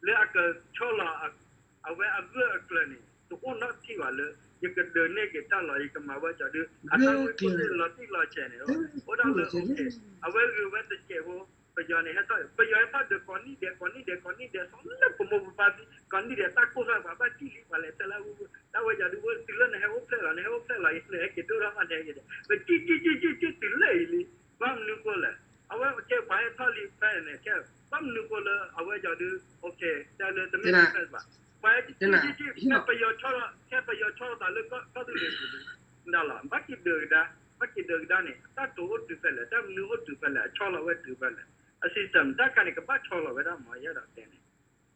လၢအကဆီလီၤ အဝဲအဂၢၢ်အကျၢၤန့ၣ် တအိၣ်နီတထံၣ်ဘၣ်လၢ ယကဒုးနဲၣ်က့ၤတၢ်လီၤ ယကမၤဝဲကီးဒုး အတၢ်ဂ့ၢ်ခိၣ်သ့ၣ်လီၤတံၢ်လီၤဆဲးန့ၣ် အိၣ်ဒၣ်လၢ အဝဲဂ့ၤဝဲတစဲးဖိ ပယီၤန့ၣ်ဟဲထီၣ် ပယီၤဟဲထီၣ်ဒုးကိးနံၣ်ဒဲး ကိးနံၣ်ဒဲး ကိးနံၣ်ဒဲး ဆီလၢပမိၢ်ပပၢ်သံ ကိးနံၣ်ဒဲး တၢ်ကိၢ်ထီၣ်ပှၤဘၣ်ကံၣ်လံ ပှၤလဲၤဖျဲၣ်လၢအူ တၢ်ဝဲယၤဒုးဝဲ တုၤလၢနဟဲအိၣ်ဖျဲၣ်လီၤ နဟဲအိၣ်ဖျဲၣ်လီၤ နဟဲက့ၤဒိၣ်ထီၣ်မး နဟဲက့ၤဒဲး ပကံၣ်ကံၣ်ကံၣ်ကံၣ်တုၤလၢအံၤလံ ဘၣ်မနုၤဃိလဲၣ် အဝဲကဲပှၤဟဲထီၣ်လံဖဲန့ၣ် ခဲ ဘၣ်မနုၤဃိလၢအဝဲယၤဒုး okay တဲလၢတမ့ၢ် defense ဘၣ် ပှၤဟဲကံၣ်ကံၣ်ကံၣ် ခဲပယီၤဆီလီၤ ခဲပယီၤဆီလီၤသးလၢကီၢ်သူလ့ၤပူၤဒုး ဒၣ်လီၤ ဘၣ်က့ၤဒုးကဒါ ဘၣ်က့ၤဒုးကဒါန့ၣ် အတၢ်တိာ်အိၣ်တုၤဖဲလဲၣ် တၢ်မနုၤအိၣ်တုၤဖဲလဲၣ် အဆီလီၤဝဲတုၤဖဲလဲၣ် အ system တၢ်ခါန့ၣ် ကဘၣ်ဆီလီၤဝဲဒၣ်မး ယအဲၣ်ဒိးတဲန့ၣ်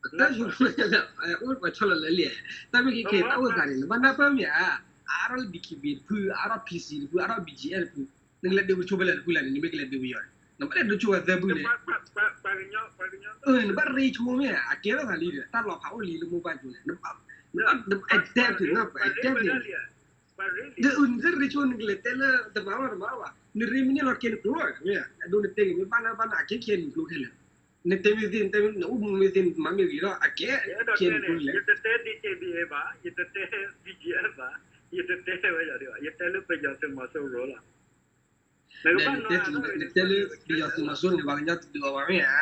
တၢ်ဆိကမိၣ်လၢ အိၣ်ပှၤဆီလီၤလၢလံ တၢ်မ့ၢ်က့ၤခဲအံၤ တၢ်အိၣ်သးန့ၣ် နဘၣ်နၢ်ပၢၢ်မ့ၢ်ဧါ အါထီၣ်လၢ D K B တဖု အါထီၣ် P C တဖု အါထီၣ် B G F တဖု နကလဲၤဒုးပဆိဖဲလဲၣ်တဖုလဲၣ်န့ၣ် နမ့ၢ်ကလဲၤဒုးပယီၤန့ၣ် နဘၣ်လဲၤဒုးဆိဝဲသၢဖုန့ၣ် နဘၣ်ရ့ဆိမ့ၢ်ဧါ အကဲထီၣ်သးလံဒီး တၢ်လီၤဖးအိၣ်လံလၢမိၢ်ပၢ်ကၠိလဲၣ် နဘၣ် နဘၣ်အတဲပ့ၤ နဘၣ်အတဲပ့ၤ ဒီးနကရ့ဆိ နကလဲၤတဲလၢတမၤဘၣ်တမၤဘၣ် နရ့မ့ၢ်န့ၢ်လီၤကဲနကျိ မ့ၢ် အဒိနတဲက့ၤမ့ၢ်ဘၣ်နၢ်ဘၣ်နၢ်အကဲကဲနကျိခဲလၢာ် နတဲမ့ၢ်သ့ၣ် နတဲမ့ၢ်နအိၣ်မူမ့ၢ်သ့ၣ် နမၤမ့ၢ်ဂ့ၤဒီး အကဲကဲနကျိလဲၣ် ယတတဲ D K B A ဘၣ် ယတတဲ B G F ဘၣ် ယတတဲဝဲယၤဒုးဘၣ် ယတဲလၢပယီၤသုးမီၤစိရိၤလီၤ နကဘၣ်နတဲလၢပယီၤသုးမီၤစိရိၤန့ၣ် ပှၤကညီတဒုးအီၤဘၣ်မ့ၢ်ဧါ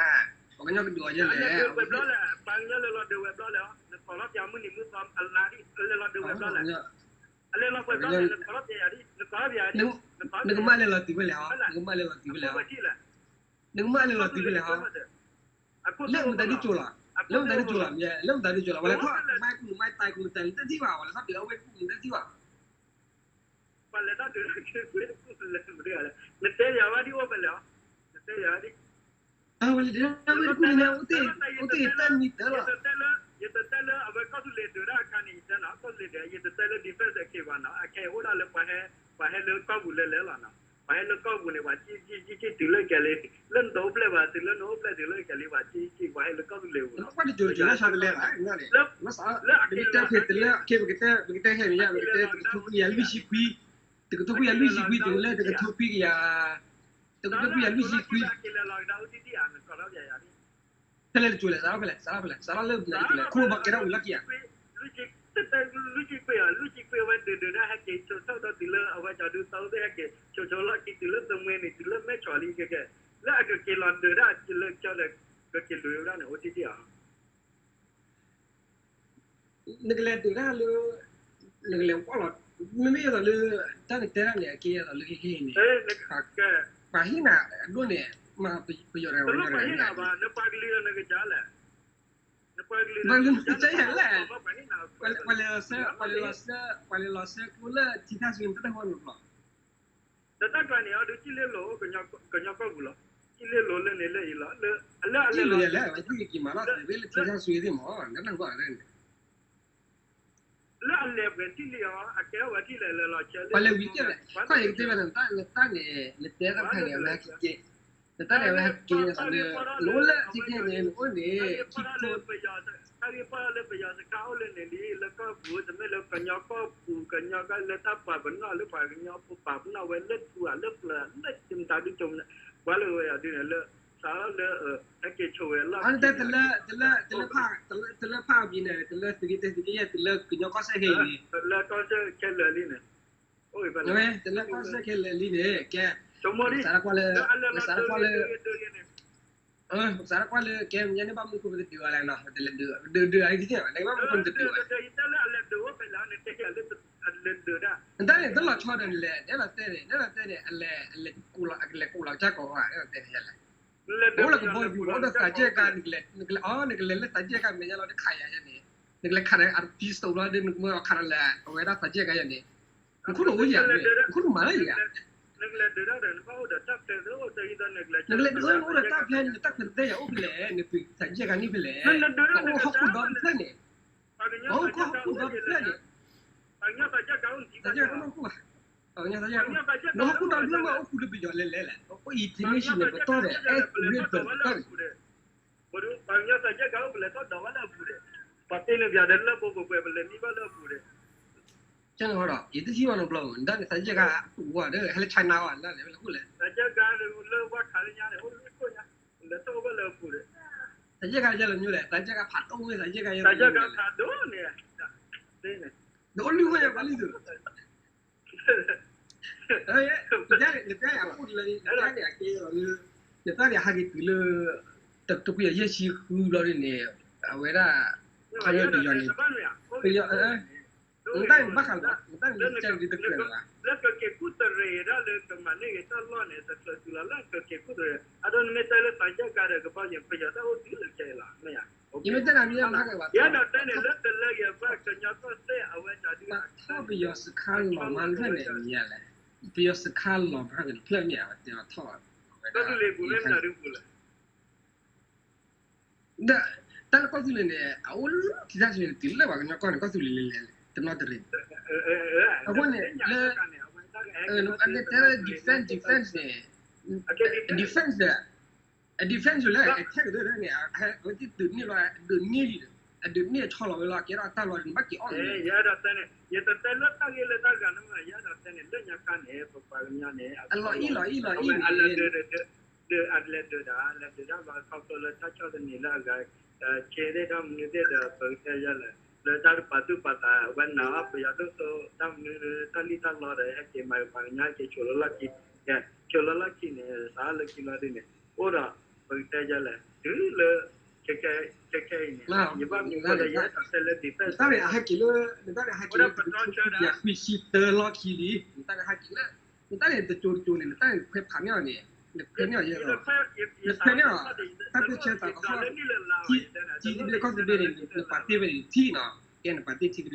ပှၤကညီကဒုးအီၤယဲလဲၣ် ပှၤကညီကဒုးအီၤယဲလဲၣ် ပှၤကညီလဲၤလီၤဒုးဝဲဘျီလဲၣ် နကိးထီၣ်ပၠးမုၢ်နံၤမုၢ်သီအလါဒ် အလဲၤလီၤဒုးဝဲဘျီလဲၣ် အလဲၤလီၤပှဲၤဘျီလဲၣ် နကိးထီၣ်ပၠးယၤဒ် နကိးထီၣ်ပၠးယၤဒ် နကိးထီၣ်ပၠးယၤဒ် နကမၣ်လဲၤလီၤတုၤဖဲလဲၣ်ဟီ နကမၣ်လဲၤလီၤတုၤဖဲလဲၣ်ဟီ နကမၣ်လဲၤလီၤတုၤဖဲလဲၣ်ဟီ လၢမတၤဒ်ကၠိလီၤ လၢမတၤဒ်ကၠိလီၤ လၢမတၤဒ်ကၠိလီၤ ပှၤလဲၤထီၣ်မၤကူၣ်မၤတၢ်ကူၣ်မတၤနတထံၣ်ဘၣ် ပှၤလဲၤထီၣ်ဒုးအဝဲကူၣ်နတထံၣ်ဘၣ် ပှၤလဲၤထီၣ်ဒုးလၢက့ၤကွ့ၢ်တကူၣ်လဲၤမတၤလဲၣ် နတဲယၤဝဲဒ်အိၣ်ဖဲလဲၣ်ဟီ နတဲယၤဒ် ဝဲလဲၤဒုးဝဲတကူၣ်န့ၣ် အိၣ်တ့ၢ် အိၣ်တ့ၢ်တၢ်မံၤတၢ်လီၤ ယတတဲလၢအဝဲကီၢ်သူလ့ၤဒုးတၢ်အခါန့ၣ် ယတဲနီၤ ကီၢ်သူလ့ၤဒုး ယတတဲလၢ defense အက့ၤဘၣ်နီၤ အခဲအံၤအိၣ်ဒၣ်လၢပှၤဟဲ ပှၤဟဲလၢကီၢ်ပူၤလဲၤလဲၤလီၤနီၤ ပှၤဟဲလၢကီၢ်ပူၤန့ၣ် ပှၤကံၣ်ကံၣ်ကံၣ်တုၤလၢကဲလံ လၢနတအိၣ်ဖျဲၣ်ဘၣ် တုၤလၢနအိၣ်ဖျဲၣ်တုၤလၢကဲလံ ပှၤကံၣ်ကံၣ် ပှၤဟဲလၢကီၢ်သူလ့ၤပူၤနီၤ လၢအက့ၤလီၤ ပကတဲဖဲတလၢ ခဲ ပကတဲ ပကတဲဟဲန့ၣ်ယါ ပကတဲ တကထိခွံကယၤလွံၢ်ဆံခွံ တကထိခွံကယၤလွံၢ်ဆံခွံ တုၤလၢတကထိခွံကယၤ တကထိခွံကယၤလွံၢ်ဆံခွံ ဖဲလဲၣ်တကၠိလဲၣ် စးထီၣ်ဖဲလဲၣ် စးထီၣ်ဖဲလဲၣ် စးထီၣ်လၢပှၤကဲထီၣ်ဝံၤလီၢ်ခံဧါ လွံၢ်ဆံခွံ လွံၢ်ဆံခွံအဝဲဒုးဒုးဒၣ်ဟဲက့ၤဆိးထီၣ်ဒီးတုၤလၢအဝဲကၠီဒုးသီသ့ၣ်ဟဲက့ၤဆိးဆိးလီၢ်ခံတုၤလၢသမွ့န့ၣ် တုၤလၢမဲၢ်ဆီးလံကဲကဲ လၢအကက့ၤလီၤဒုးဒၣ်လၢကၠီဒီး ကက့ၤလူၤဝဲဒၣ်န့ၣ် အိၣ်တံၢ်တံၢ်ဧါ နကလဲၤဒုးတၢ်လၢ နကလဲၤဝီလီၤ မ့မ့ၢ်ယသိးလၢ တၢ်နတဲတၢ်န့ၣ် အကဲယသိးလၢဟ့ၣ်ဟ့ၣ်န့ၣ် ပှၤဟ့ၣ်နၤအဒိၣ်န့ၣ် မ့ၢ်ပယီၤတဂၤဝဲ နပှၤကလုာ်နကစၢ်လဲၣ် နပှၤကလုာ်နကစၢ်ယဲလဲၣ် ပှၤလဲၤလီၤဆၢ ပှၤလဲၤလီၤဆၢ ပှၤလဲၤလီၤဆၢကျိလၢထံထၣ်ဆူန့ၣ် တၢ်တဟီန့ၣ်လီၤ ဒီးတၢ်ကျါန့ၣ်အီၤဒုး ကၠံၣ်လ့လိာ် ကညီကီၢ်ပူၤလီၤ ကၠံၣ်လ့လိာ်လၢန့ၣ်လၢအံၤလီၤ လၢအလဲၤလီၤ ကၠံၣ်လ့လိာ်ယဲလဲၣ် အဝဲသ့ၣ်က့ၤမၤလီၤသးဝဲလၢထံထၣ်ဆူသ့ၣ်မး နနၢ်ကွၢ်န့ၣ် လၢအလဲၤပှဲၤထံၣ်လံအီၤ အကဲဝဲထံၣ်လဲၤလဲၤလီၤဆဲးလၢ ပှၤလဲၤဝံၤကဲလဲၣ် ခီၣ်အံၤကတဲဝဲဒၣ် တၢ်န့ၣ် နတဲတၢ်တခါန့ၣ် အဝဲဟဲက့ၤကဲ နတၢ်န့ၣ် အဝဲဟဲက့ၤန့ၣ် နအိၣ်လၢထံထၣ်န့ၣ် နအိၣ်န့ၣ် ခံခိၣ် တၢ်ဂ့ၢ်ပီၢ်လၢပယီၤစခါအိၣ်လၢန့ၣ်လံ လၢကီၢ်ပူၤ တမ့ၢ်လၢကညီကီၢ်ပူၤ ကညီကီၢ်လၢတၢ်ပာ်ပနီၣ်လၢပှၤကညီပူၤ ပာ်ပနီၣ်ဝဲလၢထူဧါ လၢပျၢၤ လၢမတၤဒုကၠိမနုၤ ပှၤလၢဝဲယၤဒုးန့ၣ်လၢ စးထီၣ်လၢ ဟဲက့ၤဆိးဝဲလီၢ်ခံ တလၢ တလၢ တလၢဖး တလၢဖးအပံၤန့ၣ် တလၢသုးက့တဲသုးက့ယဲၢ် တလၢကညီကီၢ်စဲၣ်ခဲအံၤန့ၣ် တလၢကီၢ်စဲၣ်ခဲလၢာ်လံန့ၣ် တလၢကီၢ်စဲၣ်ခဲလၢာ်လံန့ၣ် ကဲ စးထီၣ်ကွၢ်လၢ စးထီၣ်ကွၢ်လၢ စးထီၣ်ကွၢ်လၢ ကဲ ညါန့ၣ်ဘၣ်မနုၤဃိပတဒုးအီၤလဲၣ်နီၤ ပတလဲၤဒုး ဒုးဒုးအီၤဒ်သိး နကဘၣ်မနုၤဃိနတဒုးအီၤလဲၣ် နတဲယၤလၢ အလဲၤဒုးဝဲဖဲလဲၣ် နတဲယၤလၢ အလဲၤဒုးဒၣ် နတၢ်န့ၣ် တလီၤဆီဒီးနလဲၤ နအဲၣ်ဒိးတဲန့ၣ် နအဲၣ်ဒိးတဲန့ၣ် အလဲၤ အလဲၤကိးလီၤ အကလဲၤကိးလီၤကစၢ်ကိးဂၤ နအဲၣ်ဒိးတဲန့ၣ်ယဲလဲၣ် အိၣ်လၢကဘီယူၤ အိၣ်ဒီးသးစဲၣ်ကါ နကလဲၤ နကလဲၤ အီ နကလဲၤလၢသးစဲၣ်ကါမဲာ်ညါလီၤ တခးယၤယဲန့ၣ် နကလဲၤခးဒီး အတံၤစတိးလီၤဒီး နကမၢအီၤခးဒီးလဲၤ အဝဲဒၣ်သးစဲၣ်ကါယဲန့ၣ် နခိၣ်နူာ်အိၣ်ယၤ နခိၣ်နူာ်မၤလၢယၤ နကလဲၤဒုးတၢ်ဒီး နဘၣ်အိၣ်ဒီးတၢ်ဖျဲး နကလဲၤဒုးအိၣ်ဒီးတၢ်ဖျဲး နတၢ်ခွဲးတၢ်ယာ်အိၣ်ဖဲလဲၣ်, နပှ့ၤသးယဲၢ်ဂၤန့ၣ်ဖဲလဲၣ်, နအိၣ်ဟီၣ်ခိၣ်ဒီတဖျၢၣ်န့ၣ်, နအိၣ်ဟီၣ်ခိၣ်ဒီတဖျၢၣ်န့ၣ်, သးယဲၢ်ဂၤတအိၣ်ခိၣ်ဘၣ်, နဟီၣ်ခိၣ်ဒီတဖျၢၣ်မ့ၢ်အိၣ်ခိၣ်လၢပယီၤလဲၣ်လဲၣ်လဲၣ်, အိၣ် international န့ၣ် ပတီၢ်ဒီး အဲၣ် ပကညီသးယဲၢ်ဂၤအိၣ်ဖဲလဲၣ်ထီၣ်ဒီးဘၣ်လၢအပူၤဒီး, ပှၤတ့န့ၣ်ပယီၤဒီးလၢပူၤပှဲၤပှဲၤ ပလဲၤမံဘၣ်လၢအပူၤဒီး ကန့ၣ်ဒီး ယတထံၣ်ဘၣ်နီတဘျီ, နတၢ်န့ၣ်သးယဲၢ်ဂၤအပူၤဝဲဒီး ဟဲလၢ China ဝဲ နတၢ်န့ၣ်အိၣ်လဲၣ်, သးယဲၢ်ဂၤလၢဝဲခးလၢညါန့ၣ် အိၣ်လၢခိၣ်ညါ, လဲၤထီၣ်အိၣ်ဘၣ်လၢအပူၤဒီး, သးယဲၢ်ဂၤယဲၢ်လၢမ့ၢ်လဲၣ်, သးယဲၢ်ဂၤဖးဒိၣ်ဝဲ သးယဲၢ်ဂၤယဲၢ်လၢမ့ၢ်လဲၣ်, သးယဲၢ်ဂၤဖးဒိၣ်န့ၣ်, နအိၣ်လၢခိၣ်ညါပှၤလံသု နတၢ်န့ၣ်အပူၤလၢ နတၢ်န့ၣ်အကဲလီၤလၢ နတၢ်န့ၣ်ဟးက့ၤတုၤလၢ တကယၤယဲၢ်ဆံဃုဘျီဒ်န့ၣ်, အဝဲဒၣ် ခီဖျိပယီၤန့ၣ်, ပယီၤ, နတၢ်န့ၣ်ဘၣ်ဃးလီၤ, နတၢ်န့ၣ်ကဲဒ်တကြၢးလီၤ, လၢကက့ၤကူၣ်တရံးဒၣ်လၢကမၤန့ၢ်က့ၤတၢ်လီၢ်န့ၣ် တချုးတုၤလီၤလၢကက့ၤကူၣ်တရံး, အဒိနမ့ၢ်တဲလၢသးယဲၢ်ဂၤဒီးကဘီယူၤ ပယီၤတၢ်အိၣ်တုၤလၢခဲအံၤလီၤ, မ့ၢ်ဧါ, ယမ့ၢ်တဲနၤမ့ၢ်မၤက့ၤဘၣ်, ယအဲၣ်ဒိးတဲန့ၣ် လၢတလၢယဘၣ်ကညီကီၢ်စဲၣ်အဝဲတၢ်ဒုး ထီၣ်ပယီၤစခါလီၤမးတဖျၢၣ်န့ၣ် မ့ၢ်ဧါလဲၣ်, ပယီၤစခါလီၤမးတဖျၢၣ်မ့ၢ်ဧါ, ပတဲအီၤထီၣ်, ကီၢ်သူလ့ၤပူၤမ့ၢ်မတၤဒုပူၤလဲၣ် ဒီး တၢ်လၢကီၢ်သူလ့ၤန့ၣ် အအိၣ်လၢထံတၢ်ဆံန့ၣ် တုၤလၢပှၤကညီကီၢ်န့ၣ် ကီၢ်သူလ့ၤလဲၤလဲၤလဲၣ် တနီသရံၣ်, အဃိန့ၣ် လၢ နတဲလၢ defense defense န့ၣ် defense ဒီး defense လၢ attack ကတၢၢ်န့ၣ် အဝဲသ့ၣ်ဒုးန့ၢ်လီၤ ဒုးန့ၢ်လံဒီး အဒုးန့ၢ်အဆီလီၤဝဲလီၤ ကဲထီၣ်အတၢ်လီၤန့ၣ် နဘၣ်က့ၤအီၣ်န့ၣ် ယအဲၣ်ဒိးတဲန့ၣ် ယတတဲလၢတၢ်ဂ့ၢ်လၢတၢ်ဂၤန့ၣ်မ့ၢ် ယအဲၣ်ဒိးတဲန့ၣ် လၢညါခါန့ၣ် ပပှၤကညီန့ၣ် အလီၤအံၣ်လီၤအံၣ်လီၤအံၣ်န့ၣ် အလဲၤဒုး ဒုး အလဲၤဒုးဒၣ် လဲၤဒုးတၢ်လီၤခီဖျိလၢတၢ်ဆီၣ်သနံးလၢအဂၤ ဆ့သ့ၣ်တၢ်မနုၤသ့ၣ်ဒီး ပကတဲယဲလဲၣ် လၢတၢ်တပာ်သူၣ်ပာ်သး အဝဲနာ်အီၤပယီၤဒိၣ်စိ တၢ်မနုၤတၢ်လံၣ်တၢ်လီဒီး ဟဲက့ၤမၤကပှၤကညီ ဟဲက့ၤဆိးလၢလီၢ်ခံ ဆိးလၢလီၢ်ခံန့ၣ် စးလၢခံလီၤဒ်န့ၣ် အိၣ်ဒီး ပကတဲယဲလဲၣ် တုၤလၢ ခဲခဲအံၤန့ၣ် ယဘၣ်မနုၤဃိလၢယအဲၣ်ဒိးတဲလၢ defense နတၢ်န့ၣ်ဟဲက့ၤလၢ နတၢ်န့ၣ်ဟဲက့ၤလၢ တကယၤခွံဆံတၢလီၢ်ခံလံ နတၢ်န့ၣ်ဟဲက့ၤလၢ နတၢ်န့ၣ်တကၠိတကၠိန့ၣ် နတၢ်န့ၣ်နခွဲးဖးန့ၢ်အီၤန့ၣ် နခွဲးန့ၢ်အီၤယဲလီၤ နခွဲးန့ၢ်အီၤ တၢ်ပၢဆှၢသးသဟီၣ်န့ၣ် ထံသဘျ့ကီၢ်သဘျ့န့ၣ် နပာ်တ့ၢ်ဝဲန့ၣ်တထံၣ်နီၤ ကဲနပာ်တ့ၢ်ထံသဘျ့ကီၢ်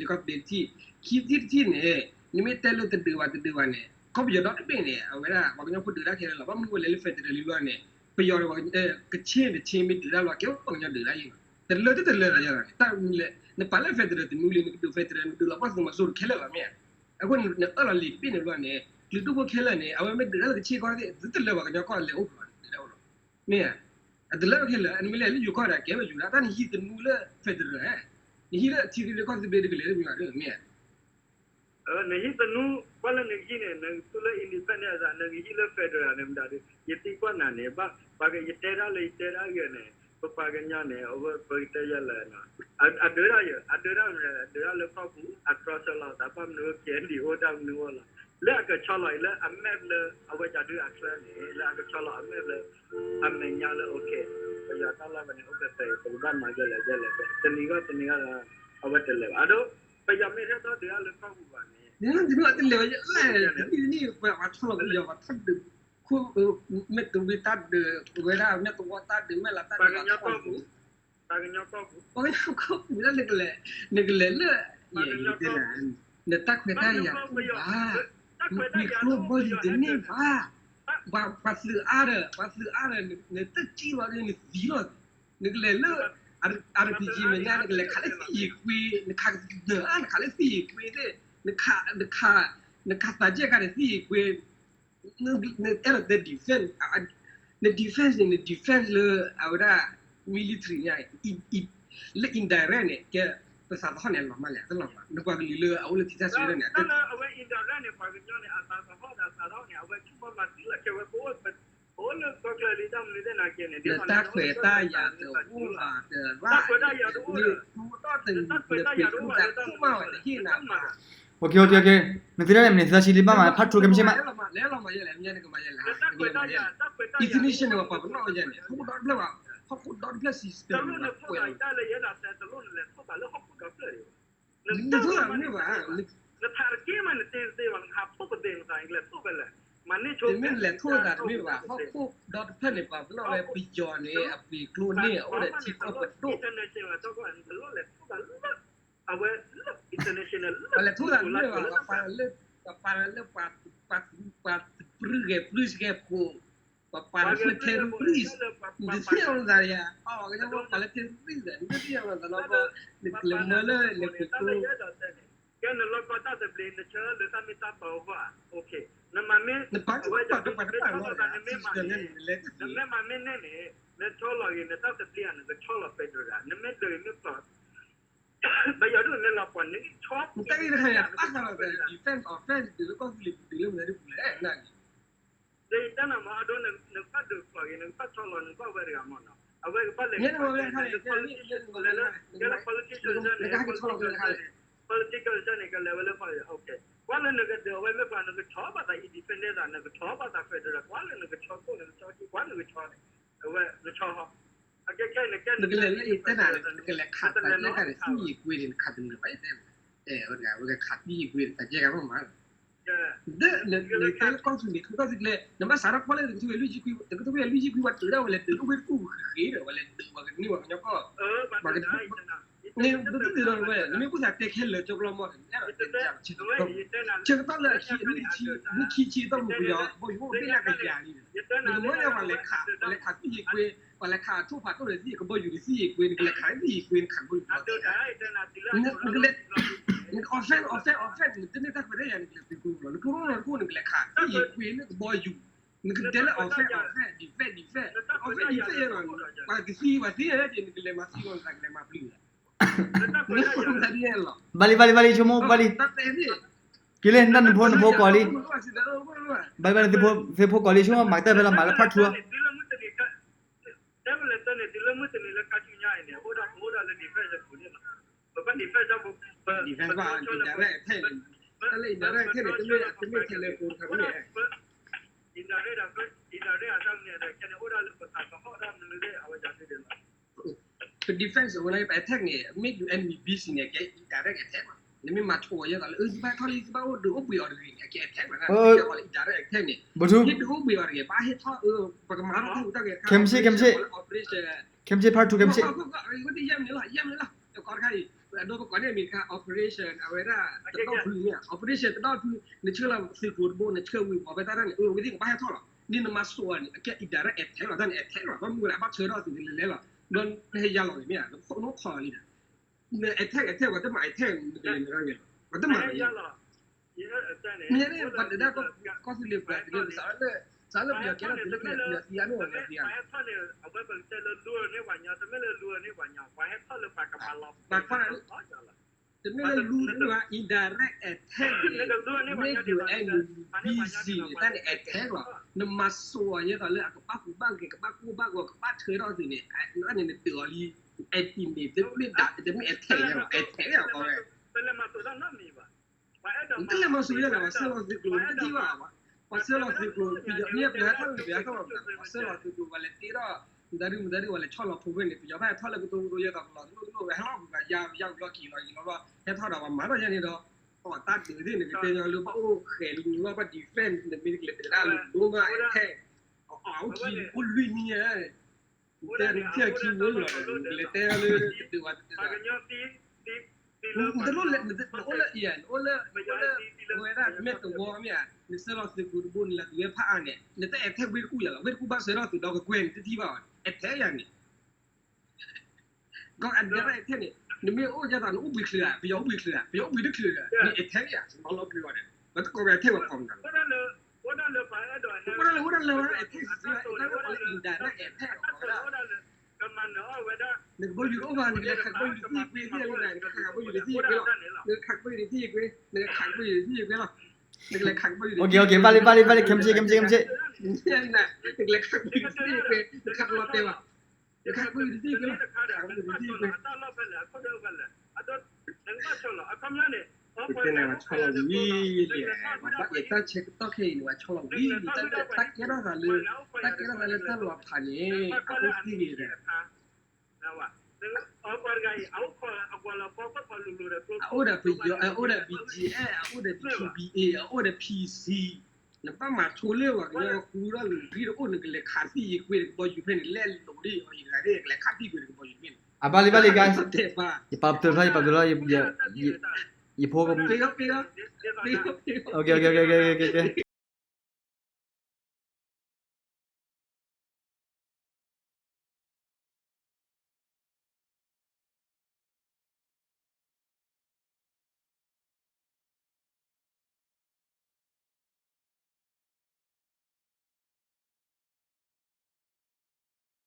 သဘျ့တထံၣ် ခံထံၣ်တထံၣ်န့ၣ် နမ့ၢ်တဲလၢတဒုးဘၣ်တဒုးဘၣ်န့ၣ် ကီၢ်ပယီၤဒီတဘ့ၣ်န့ၣ် အဝဲဒၣ် ပှၤကညီဖိဒုးတၢ်ခဲလၢာ်လီၤ ဘၣ်မနုၤဝဲလဲၤလၢ federal လံဘျီန့ၣ် ပယီၤဒီး ကခ့ၣ်တခ့ၣ်မ့ၢ်ဒုးတၢ်ဘျီ ကဲပှၤကညီဒုးတၢ်ယဲလီၤ တလၢတတလၢလီၤယဲလီၤ တၢ်မနုၤလဲၣ် နပာ်လၢ federal တမူလံ နကဒုး federal နကဒုးလီၤဘၣ်သုးမီၤစိရိၤခဲလၢာ်လီၤမ့ၢ်ဧါ အဃိန့ၣ် နအၢၣ်လီၤလံာ်တဘ့ၣ်န့ၣ်ဘျီန့ၣ် ကလုာ်ဒူၣ်ဖိခဲလၢာ်န့ၣ် အဝဲမ့ၢ်ဒုးတၢ်လၢကခ့ၣ်ကီၢ်သ့ၣ် တလၢပှၤကညီကီၢ်လဲၤအိၣ်ပှၤဒုးတၢ်အိၣ်လီၤ မ့ၢ်ဧါ အတလၢခဲလၢာ် နမ့ၢ်လဲၤလၢယိၤကီၢ်ဒီး ကဲဝဲယိၤဒၣ် တၢ်နဟံးသနူလၢ federal ဧါ နဟံးလၢထံသဘျ့ကီၢ်သဘျ့တကလဲၤလၢမ့ၢ်ဧါ မ့ၢ်ဧါ နဟံးသနူ ကွၢ်လၢနဟံးန့ၣ် နသူလၢ independent အသး နကဟံးလၢ federal န့ၣ်မတၤဒုး ယသံကွၢ်နၤန့ၣ် ဘၣ် ပှၤကယတဲဒၣ်လၢယတဲဒၣ်ဂ့ၤန့ၣ် ပပှၤကညီန့ၣ် အဝဲပကတဲယဲလၢ အဒုးဒၣ်ယ အဒုးဒၣ်မနုၤလဲၣ် အဒုးဒၣ်လၢကီၢ်ပူၤ အတြီဆၢလီၤသး ဘၣ်မနုၤ KNDO အိၣ်တၢ်မနုၤအိၣ်လီၤ လၢအကဆီလီၤအံၤလၢအ map လၢ အဝဲဒၣ်ဒုးအချၢန့ၣ် လၢအကဆီလီၤအ map လၢ အမဲာ်ညါလၢ okay ပယီၤတၢ်လီၢ်ဝဲန့ၣ် အိၣ်ဖဲဖဲအံၤ ပကဘၣ်မၤယဲလဲၣ်ယဲလဲၣ် တနံၤဂီၢ်တနံၤဂီၢ် အဝဲတလဲၤဘၣ် အဒိ ပယီၤမ့ၢ်ဟဲထီၣ်ဒုးဒၣ်လၢကီၢ်ပူၤဘၣ်န့ၣ် တနံၤတနံၤတလဲၤဝဲယဲလဲၣ် တနံၤတနံၤ ပှၤထီၣ်လီၤပယီၤ ပှၤထီၣ်ဒုး ခိၣ် မဲၢ်တဝ့တၢ်ဒုး ဝဲဒၣ်မဲၢ်သဝီတၢ်ဒုး မဲၢ်လးတၢ်ဒုး ပှၤကညီကီၢ်ပူၤ ပှၤကညီကီၢ်ပူၤလၢနကလဲၤ နကလဲၤလၢ ယတဲနၤ နတၢ်ခွဲးတၢ်ယာ်တအိၣ်ဘၣ် နပှ့ၤကျိဘီယူၤတန့ၢ်ဘၣ် ပှၤသုးအါဒီး ပှၤသုးအါဒီး နတစံၣ်ဘၣ်ဒီး နသံလီၤ နကလဲၤလၢ RPG မဲာ်ညါ နကလဲၤခးလၢသံၣ်ယံၤကွ့ နခးကတၢၢ်အါ နခးလၢသံၣ်ယံၤကွ့သ့ၣ် နခး နခး နခးသးကဲကါဒီးသံၣ်ယံၤကွ့ နအဲၣ်ဒိးတဲ defense န defense န့ၣ် န defense လၢအဝဲဒၣ် military ညါ လၢ indirect န့ၣ် ကဲ ပသးသဟီၣ်န့ၣ် အလီၤမၢ်လဲၣ် အတလီၤမၢ် နပှၤကလုာ်လၢအအိၣ်လၢထံဆၢန့ၣ် တၢ်လၢအဝဲ indirect န့ၣ် ပှၤကညီန့ၣ် အသးသဟီၣ်ဒီးအသးသဟီၣ်န့ၣ် အဝဲဆိကမိၣ်မၤသံလၢခဲဝဲ ပအိၣ်လၢကီၢ်ချၢလံ တၢ်မနုၤသ့ၣ်နာ်က့န့ၣ် ဒ်သိးနတၢ်ခွဲးတၢ်ယာ်တအိၣ်ဘၣ်တရၣ် တၢ်ခွဲးတၢ်ယာ်တအိၣ်ဒီး တၢ်ခွဲးတၢ်ယာ်တအိၣ်ဘၣ်လၢတၢ်မၤ OK OK OK နသုဒၣ်လဲာ်မနုၤ သးဆံလံဘၣ်မး ဖးထူကဲမ့ၢ်ဆ့ၣ်မး နတၢ်ခွဲးတၢ်ယာ် တၢ်ခွဲးတၢ်ယာ်တအိၣ်ဘၣ်လၢတၢ်မၤ ဟီၣ်ခိၣ်ဒီတဖျၢၣ် ဟီၣ်ခိၣ်ဒီတဖျၢၣ် system တအိၣ်ဘၣ် နတၢ်ခွဲးတၢ်ယာ်တအိၣ်ဘၣ်လၢဟီၣ်ခိၣ်ဒီဖျၢၣ် နထးတက့ၢ်မး နတ့တသ့ဘၣ် နဟးဖှိၣ်ပသ့ၣ် နသးလဲၤဖှိၣ်ဖဲလဲၣ် မၤန့ၢ်ဆိ တမ့ၢ်လဲၤဖှိၣ်သးတမ့ၢ်ဘၣ် ဟီၣ်ခိၣ်ဒီတဖျၢၣ်န့ၣ် ပှၤပနီၣ်ဝဲပယီၤန့ၣ် အပှ့ၤကျိန့ၣ် အအိၣ်ဒီးထံကီၢ်ပဒိၣ် ပလဲၤထှိၣ်သးတမ့ၢ်ဘၣ် ပှၤပာ်လၢ ပှၤပာ်လၢ ပှၤ ပှၤ ပှၤဂဲၤပျုၢ်ဂဲၤဖိ, ပှၤပာ်လၢ terrorist, နတသ့ၣ်ညါလီၤသးယၤ, အကညီပှၤပာ်လၢ terrorist ဒီး နတသ့ၣ်ညါလီၤသးလီၤဘီ, နကလဲၤမၢလၢလဲၤပှ့ၤကျိ ကဲနလီၢ်ကီၢ်တၢ်သဘျ့ နဆၢလၢတၢ်မ့ၢ်တၢ်တီအဂီၢ်ဧါ, နမၤမ့ၢ်, နပာ်ကပာ်ကပာ်တပာ်လီၤ, နမ့ၢ်မၤမ့ၢ်န့ၣ်, နဆီလီၤဂ့ၤ နတၢ်သဘျ့ဧါ, နကဆီလီၤ federal ဧါ, နမ့ၢ်ဒုးမ့ၢ်ပျီ ပယီၤဒုးမ့ၢ်လီၤပှီၢ်န့ၣ် ဆီ နတၢ်ဂ့ၢ်တခါန့ၣ် ပာ်ဃာ်လီၤသး defense offense ဒုးလၢကီၢ်သူလ့ၤပူၤ ဒုးလၢမနုၤဒုးပူၤလဲၣ် နန့ၣ် ဒီးယတဲနၤမ့ၢ်အဒိ နကဘၣ်ဒုးပျီၢ်ဂ့ၤ နကဘၣ်ဆီလီၤ နကဘၣ်ဝဲတဂၤမ့ၢ်နီၤ, အဝဲကဘၣ်လဲၤခး လၢ politician လၢ politician လၢ politician န့ၣ် ကလဲၤဝဲလၢ ကွၢ်လၢနကဒုးအဝဲမ့ၢ်ပှၤ နကဆီဘၣ်သး independent သး နကဆီဘၣ်သး federal ကွၢ်လၢနကဆီခိၣ် နကဆီခံ ကွၢ်နကဆီန့ၣ် အဝဲနဆီဟီ အကဲခဲအံၤ နကလဲၤလၢအံၤတဲနၤ နကလဲၤခးသးယဲၢ်ဂၤန့ၣ် သံယံာ်ကွ့န့ၣ် နခးတနၢၤဘၣ်ယတဲနၤ, အဝဲခးသံယံာ်ကွ့န့ၣ် သးယဲၢ်ဂၤမ့ၢ်မး ဒီးနတဲလၢကီၢ်သူလ့ၤ ကီၢ်သူလ့ၤ နဘၣ်စးထီၣ်ကွၢ်လၢတကထိခွဲလွံၢ်ဆံခွံ တကထိခွဲလွံၢ်ဆံခွံ ပှၤတုၤဒၣ်ဝဲလဲၤဒုးလၢဝ့ၢ်တကူၣ်ဃ့ဃ့ဒီး ဝဲလဲၤဒုးပှၤကန့ၢ်ပှၤကညီကီၢ် ပှၤကန့ၢ် နတဒုးဒီးဝဲ နမ့ၢ်အိၣ်သးတဲခဲလၢာ်ကၠီကလီမီၢ်န့ၣ် နအဲၣ်ဒိးတဲဆၢကတီၢ်လၢအခံ နွံဆံ နွံဆံဆံ တၢ်မုၢ်ပယီၤ ဘီယူၤအိၣ်ဘ့ၣ်လၢကယၤလံဒီး နကမၢလၢပှၤလဲၤခး ပှၤလဲၤခးသံယံာ်ကွ့ ပှၤလဲၤခးထိၣ်ဖးဒိၣ်ဒီးသံ ကဘီယူၤဒီးသံယံာ်ကွ့ နကလဲၤခးသံယံာ်ကွ့ နခးကဘီယူၤလီၤ နကလဲၤ နက offense offense offense နတန့ၢ်တၢ်ခွဲးတၢ်ယာ် နကလဲၤပှ့ၤကျိလီၤ နကရိၣ်လီၤတခိၣ် နကလဲၤခးသံယံာ်ကွ့လၢကဘီယူၤ နကတဲလၢ offense offense defense defense offense defense ယဲလီၤ ပှၤကသံပှၤသံယဲလၢက့ နကလဲၤမၤသံလီၤ နကလဲၤမၤပျုၢ်လီၤ ဘၣ်လံဘၣ်လံဘၣ်လံ ဆိကမိၣ်ဘၣ်လံ က့ၤလၢနတၢ်နဖိနဖိကိးလံ ဘၣ်လံဘၣ်လံ သုဖိကိးလံ ဆိကမိၣ်မၤကတၢၢ်ဖဲလီၤ မၤလၢ part two လီၤ defense ဘၣ် indirect attack န့ၣ် တမ့ၢ် indirect attack န့ၣ် တမ့ၢ်ထဲလၢကိတခါန့ၣ် indirect indirect အတၢ်န့ၣ် ပ defense ဝဲလၢပ attack န့ၣ် မ့ၢ် ယူၢ်အဲၣ် မ့ၢ် ဘီၣ်စံၣ် န့ၣ် ကဲ indirect attack ဘၣ် နမ့ၢ်မၤဆိၣ်အီၤယဲသိးလၢ အၢ သုဘၣ်ထီၣ်လံ သုဘၣ်အိၣ်ဒုးအိၣ်ဘှံးအီၤတဂ့ၤန့ၣ် အကဲ attack ဘၣ် indirect attack န့ၣ် ဟ့ၣ်ဒုးအိၣ်ဘှံးအီၤတဂ့ၤ ဘၣ်ဟ့ၣ်ထီၣ်အၢ ပကမၤထီၣ်တၢ်ဟူးတၢ်ဂဲၤ ခဲမုၢ်ဆ့ၣ် ခဲမုၢ်ဆ့ၣ် operation ခဲမုၢ်ဆ့ၣ် part two ခဲမုၢ်ဆ့ၣ် ယဲၢ်မံၤလီၤ ယဲၢ်မံၤလီၤ တကီတခါအံၤ အဒိပကိးန့ၣ်အမံၤတခါ operation အဝဲဒၣ် တဒီဖုန့ၣ် operation တဒီဖု နဆှၢလီၤသုးကျိၤတဘိ နဆှၢဝံၤ ပှၤဖဲတၢ်တၢ်န့ၣ် အဝဲသ့ၣ်ကဘၣ်ဟဲထီၣ်လီၤ န့ၣ်နမၤစိာ်အီၤန့ၣ် အကဲ indirect attack လီၤ တၢ်န့ၣ် attack လီၤ ဘၣ်မနုၤလဲၣ် အဘၣ်ဆှၢထီၣ်သုးကလဲၤလဲၤလီၤ ဒီးနဟဲယါလီၤန့ၣ်မ့ၢ်ဧါ နခိၣ်နအိၣ်ခိးလံဒီး န attack attack ပှၤတမၤ attack နကလဲၤနရၢ်ဂ့ၤလီၤ ပှၤတမၤ မ့ၢ်န့ၣ် ပှၤတဒၣ်ကီၢ်သူလ့ၤပှၤတဂ့ၤ စးလၢ စးလၢပယီၤကဲထီၣ်သုးလၢကလဲၤပယီၤသံအါန့ၢ်ပှၤကလဲၤသံအါ ပှၤခွါ တမ့ၢ်လၢလူန့ၢ်ပှၤညီ indirect attack န့ၣ် မ့ၢ် ယူၢ်အဲၣ် မ့ၢ် ဘီၣ်စံၣ် န့ၣ် တၢ်န့ၣ် attack လီၤ နမၤစိာ်အီၤယဲသိးလၢအကဘၣ်ဟူးဘၣ်ဂဲၤ ကဘၣ်ကိၢ်ဘၣ်ဂီၤ ကဘၣ်ဆှၢထီၣ်သုးန့ၣ် အန့ၣ်နတုးအီၤလံ အတံၤန့ၣ် တမ့ၢ်ဒၣ် တမ့ၢ် attack လီၤ attack လီၤ ကီဝဲ နတလဲၤမၤစိာ်ယဲလၢၤ ပှၤဆှၢလီၤသုးကျိၤ နတထံၣ်ဘၣ် ပှၤဆှၢလီၤသုးကျိၤ ပယီၤမ့ၢ်ပယီၤဟဲထီၣ်လၢပယီၤဟဲထီၣ်လီၤ ပှၤဆှၢလီၤသုးကျိၤ ပှၤလဲၤတ့ထီၣ် မတၤဒု မတၤဒု ပှၤလဲၤဆီလီၤဖိဖဲန့ၣ် ပယီၤဘၣ်ဟဲထီၣ်လၢကတိၤကတိၤယဲသိးကလီၤတလိၣ်တလိၣ် ဝဲဟဲလီၤပှၤယါယါလီၤက့ၤလီၤယံၤလီၤဘျီ ဟဲထီၣ်ဒီးပှၤမၤထီၣ်ယဲန့ၣ်ဒီး အီၣ်တၢ်ဒုးသ့ၣ်န့ၣ် ကတဲညီလၢဘၣ်အိၣ်ဃဲၤလံ နဘၣ် defense နမ့ၢ်ကလဲၤတဒၣ်လၢဒိၣ်မး attack အအိၣ်ခံ အိၣ်လွံၢ်နံၣ်ညါ တဲနထံၣ်ခံဝဲလီၤ နကလဲၤတဲလၢတဒုးဝဲတဒုး နတလိၣ်လဲၤ နအိၣ်လၢအံၤ နအိၣ်လၢ နအိၣ်လၢ အဝဲဒၣ်မဲာ်သဝီမ့ၢ်ဧါ နဆှၢလီၤသုးကျိၤတဘိ နလဲၤသူၣ်ဝဲဖးအါန့ၣ် နတ attack ဝ့ၢ်တကူၣ်ယၤလီၤ ဝ့ၢ်တကူၣ်ဘၣ်ဆှၢထီၣ်သုးဒီးကကွဲၢ်နတထံၣ်ဘၣ်အီၤ attack ယၤန့ၣ် ကီၢ်အဒၢအထဲန့ၣ် နမ့ၢ်အိၣ်ယဲသိးနအိၣ်ဘှံးချုးဧါ ပယီၤအိၣ်ဘှံးချုးဧါ ပယီၤအိၣ်ဘှံးတချုးဧါ န attack ယၤ နမၤလီၤပျံၤအီၤန့ၣ် ပတကိးဝဲ attack ဝဲကိးမနုၤ အိၣ်ဒၣ်လၢ အိၣ်ဒၣ်လၢ attack စံး indirect attack အဝဲဒၣ် နကဘီယူၤတအိၣ်ဘၣ် နကလဲၤခးကဘီယူၤတသံကွ့သ့ၣ်လံ နကခးကဘီယူၤတသံကွ့လီၤ နကခးကဘီယူၤတသံကွ့ နကခးကဘီယူၤတသံကွ့လီၤ နကလဲၤခးကဘီယူၤတသံကွ့ okay okay ဘၣ်လံဘၣ်လံဘၣ်လံ ခဲမုၢ်ဆ့ၣ် ခဲမုၢ်ဆ့ၣ် ခဲမုၢ်ဆ့ၣ် နကလဲၤခးကဘီယူၤတသံကွ့ နခးတလီၤတဲာ်ဘၣ် နခးကဘီယူၤတသံကွ့လီၤ ခးကဘီယူၤတသံကွ့ ပတဲန့ၣ် ပှၤဆီလီၤဝံၤလံ ပဘၣ်အဲၣ်တၢ်ဆၢကတီၢ်ခဲအံၤန့ၣ် ပှၤဆီလီၤဝံၤလံ တၢ်ကဲထီၣ်သးလၢ တၢ်ကဲထီၣ်သးလၢတၢ်လီၤဖးန့ၣ် အအိၣ်သ့ဂ့ၤဒီး အအိၣ်ဒီးပယီၤ အအိၣ်ဒီး BGF အအိၣ်ဒီး DKBA အအိၣ်ဒီး PC နဘၣ်မၤဆိလၢပှၤကညီဃူထီၣ်လၢဂံၢ်တအိၣ် နကလဲၤခးသံယံာ်ကွ့ နကဘီယူၤဖဲန့ၣ် လဲၤလိာ်ဒ်အီၤယၤန့ၣ် ကလဲၤခးသံကွ့ နကဘီယူၤဖဲန့ၣ် အဘၣ်လံဘၣ်လံ guys တဲဘၣ် ယပာ်ပတုာ်ထီၣ် ယပာ်ပတုာ်ထီၣ် ယဖိကမူ okay okay okay okay okay okay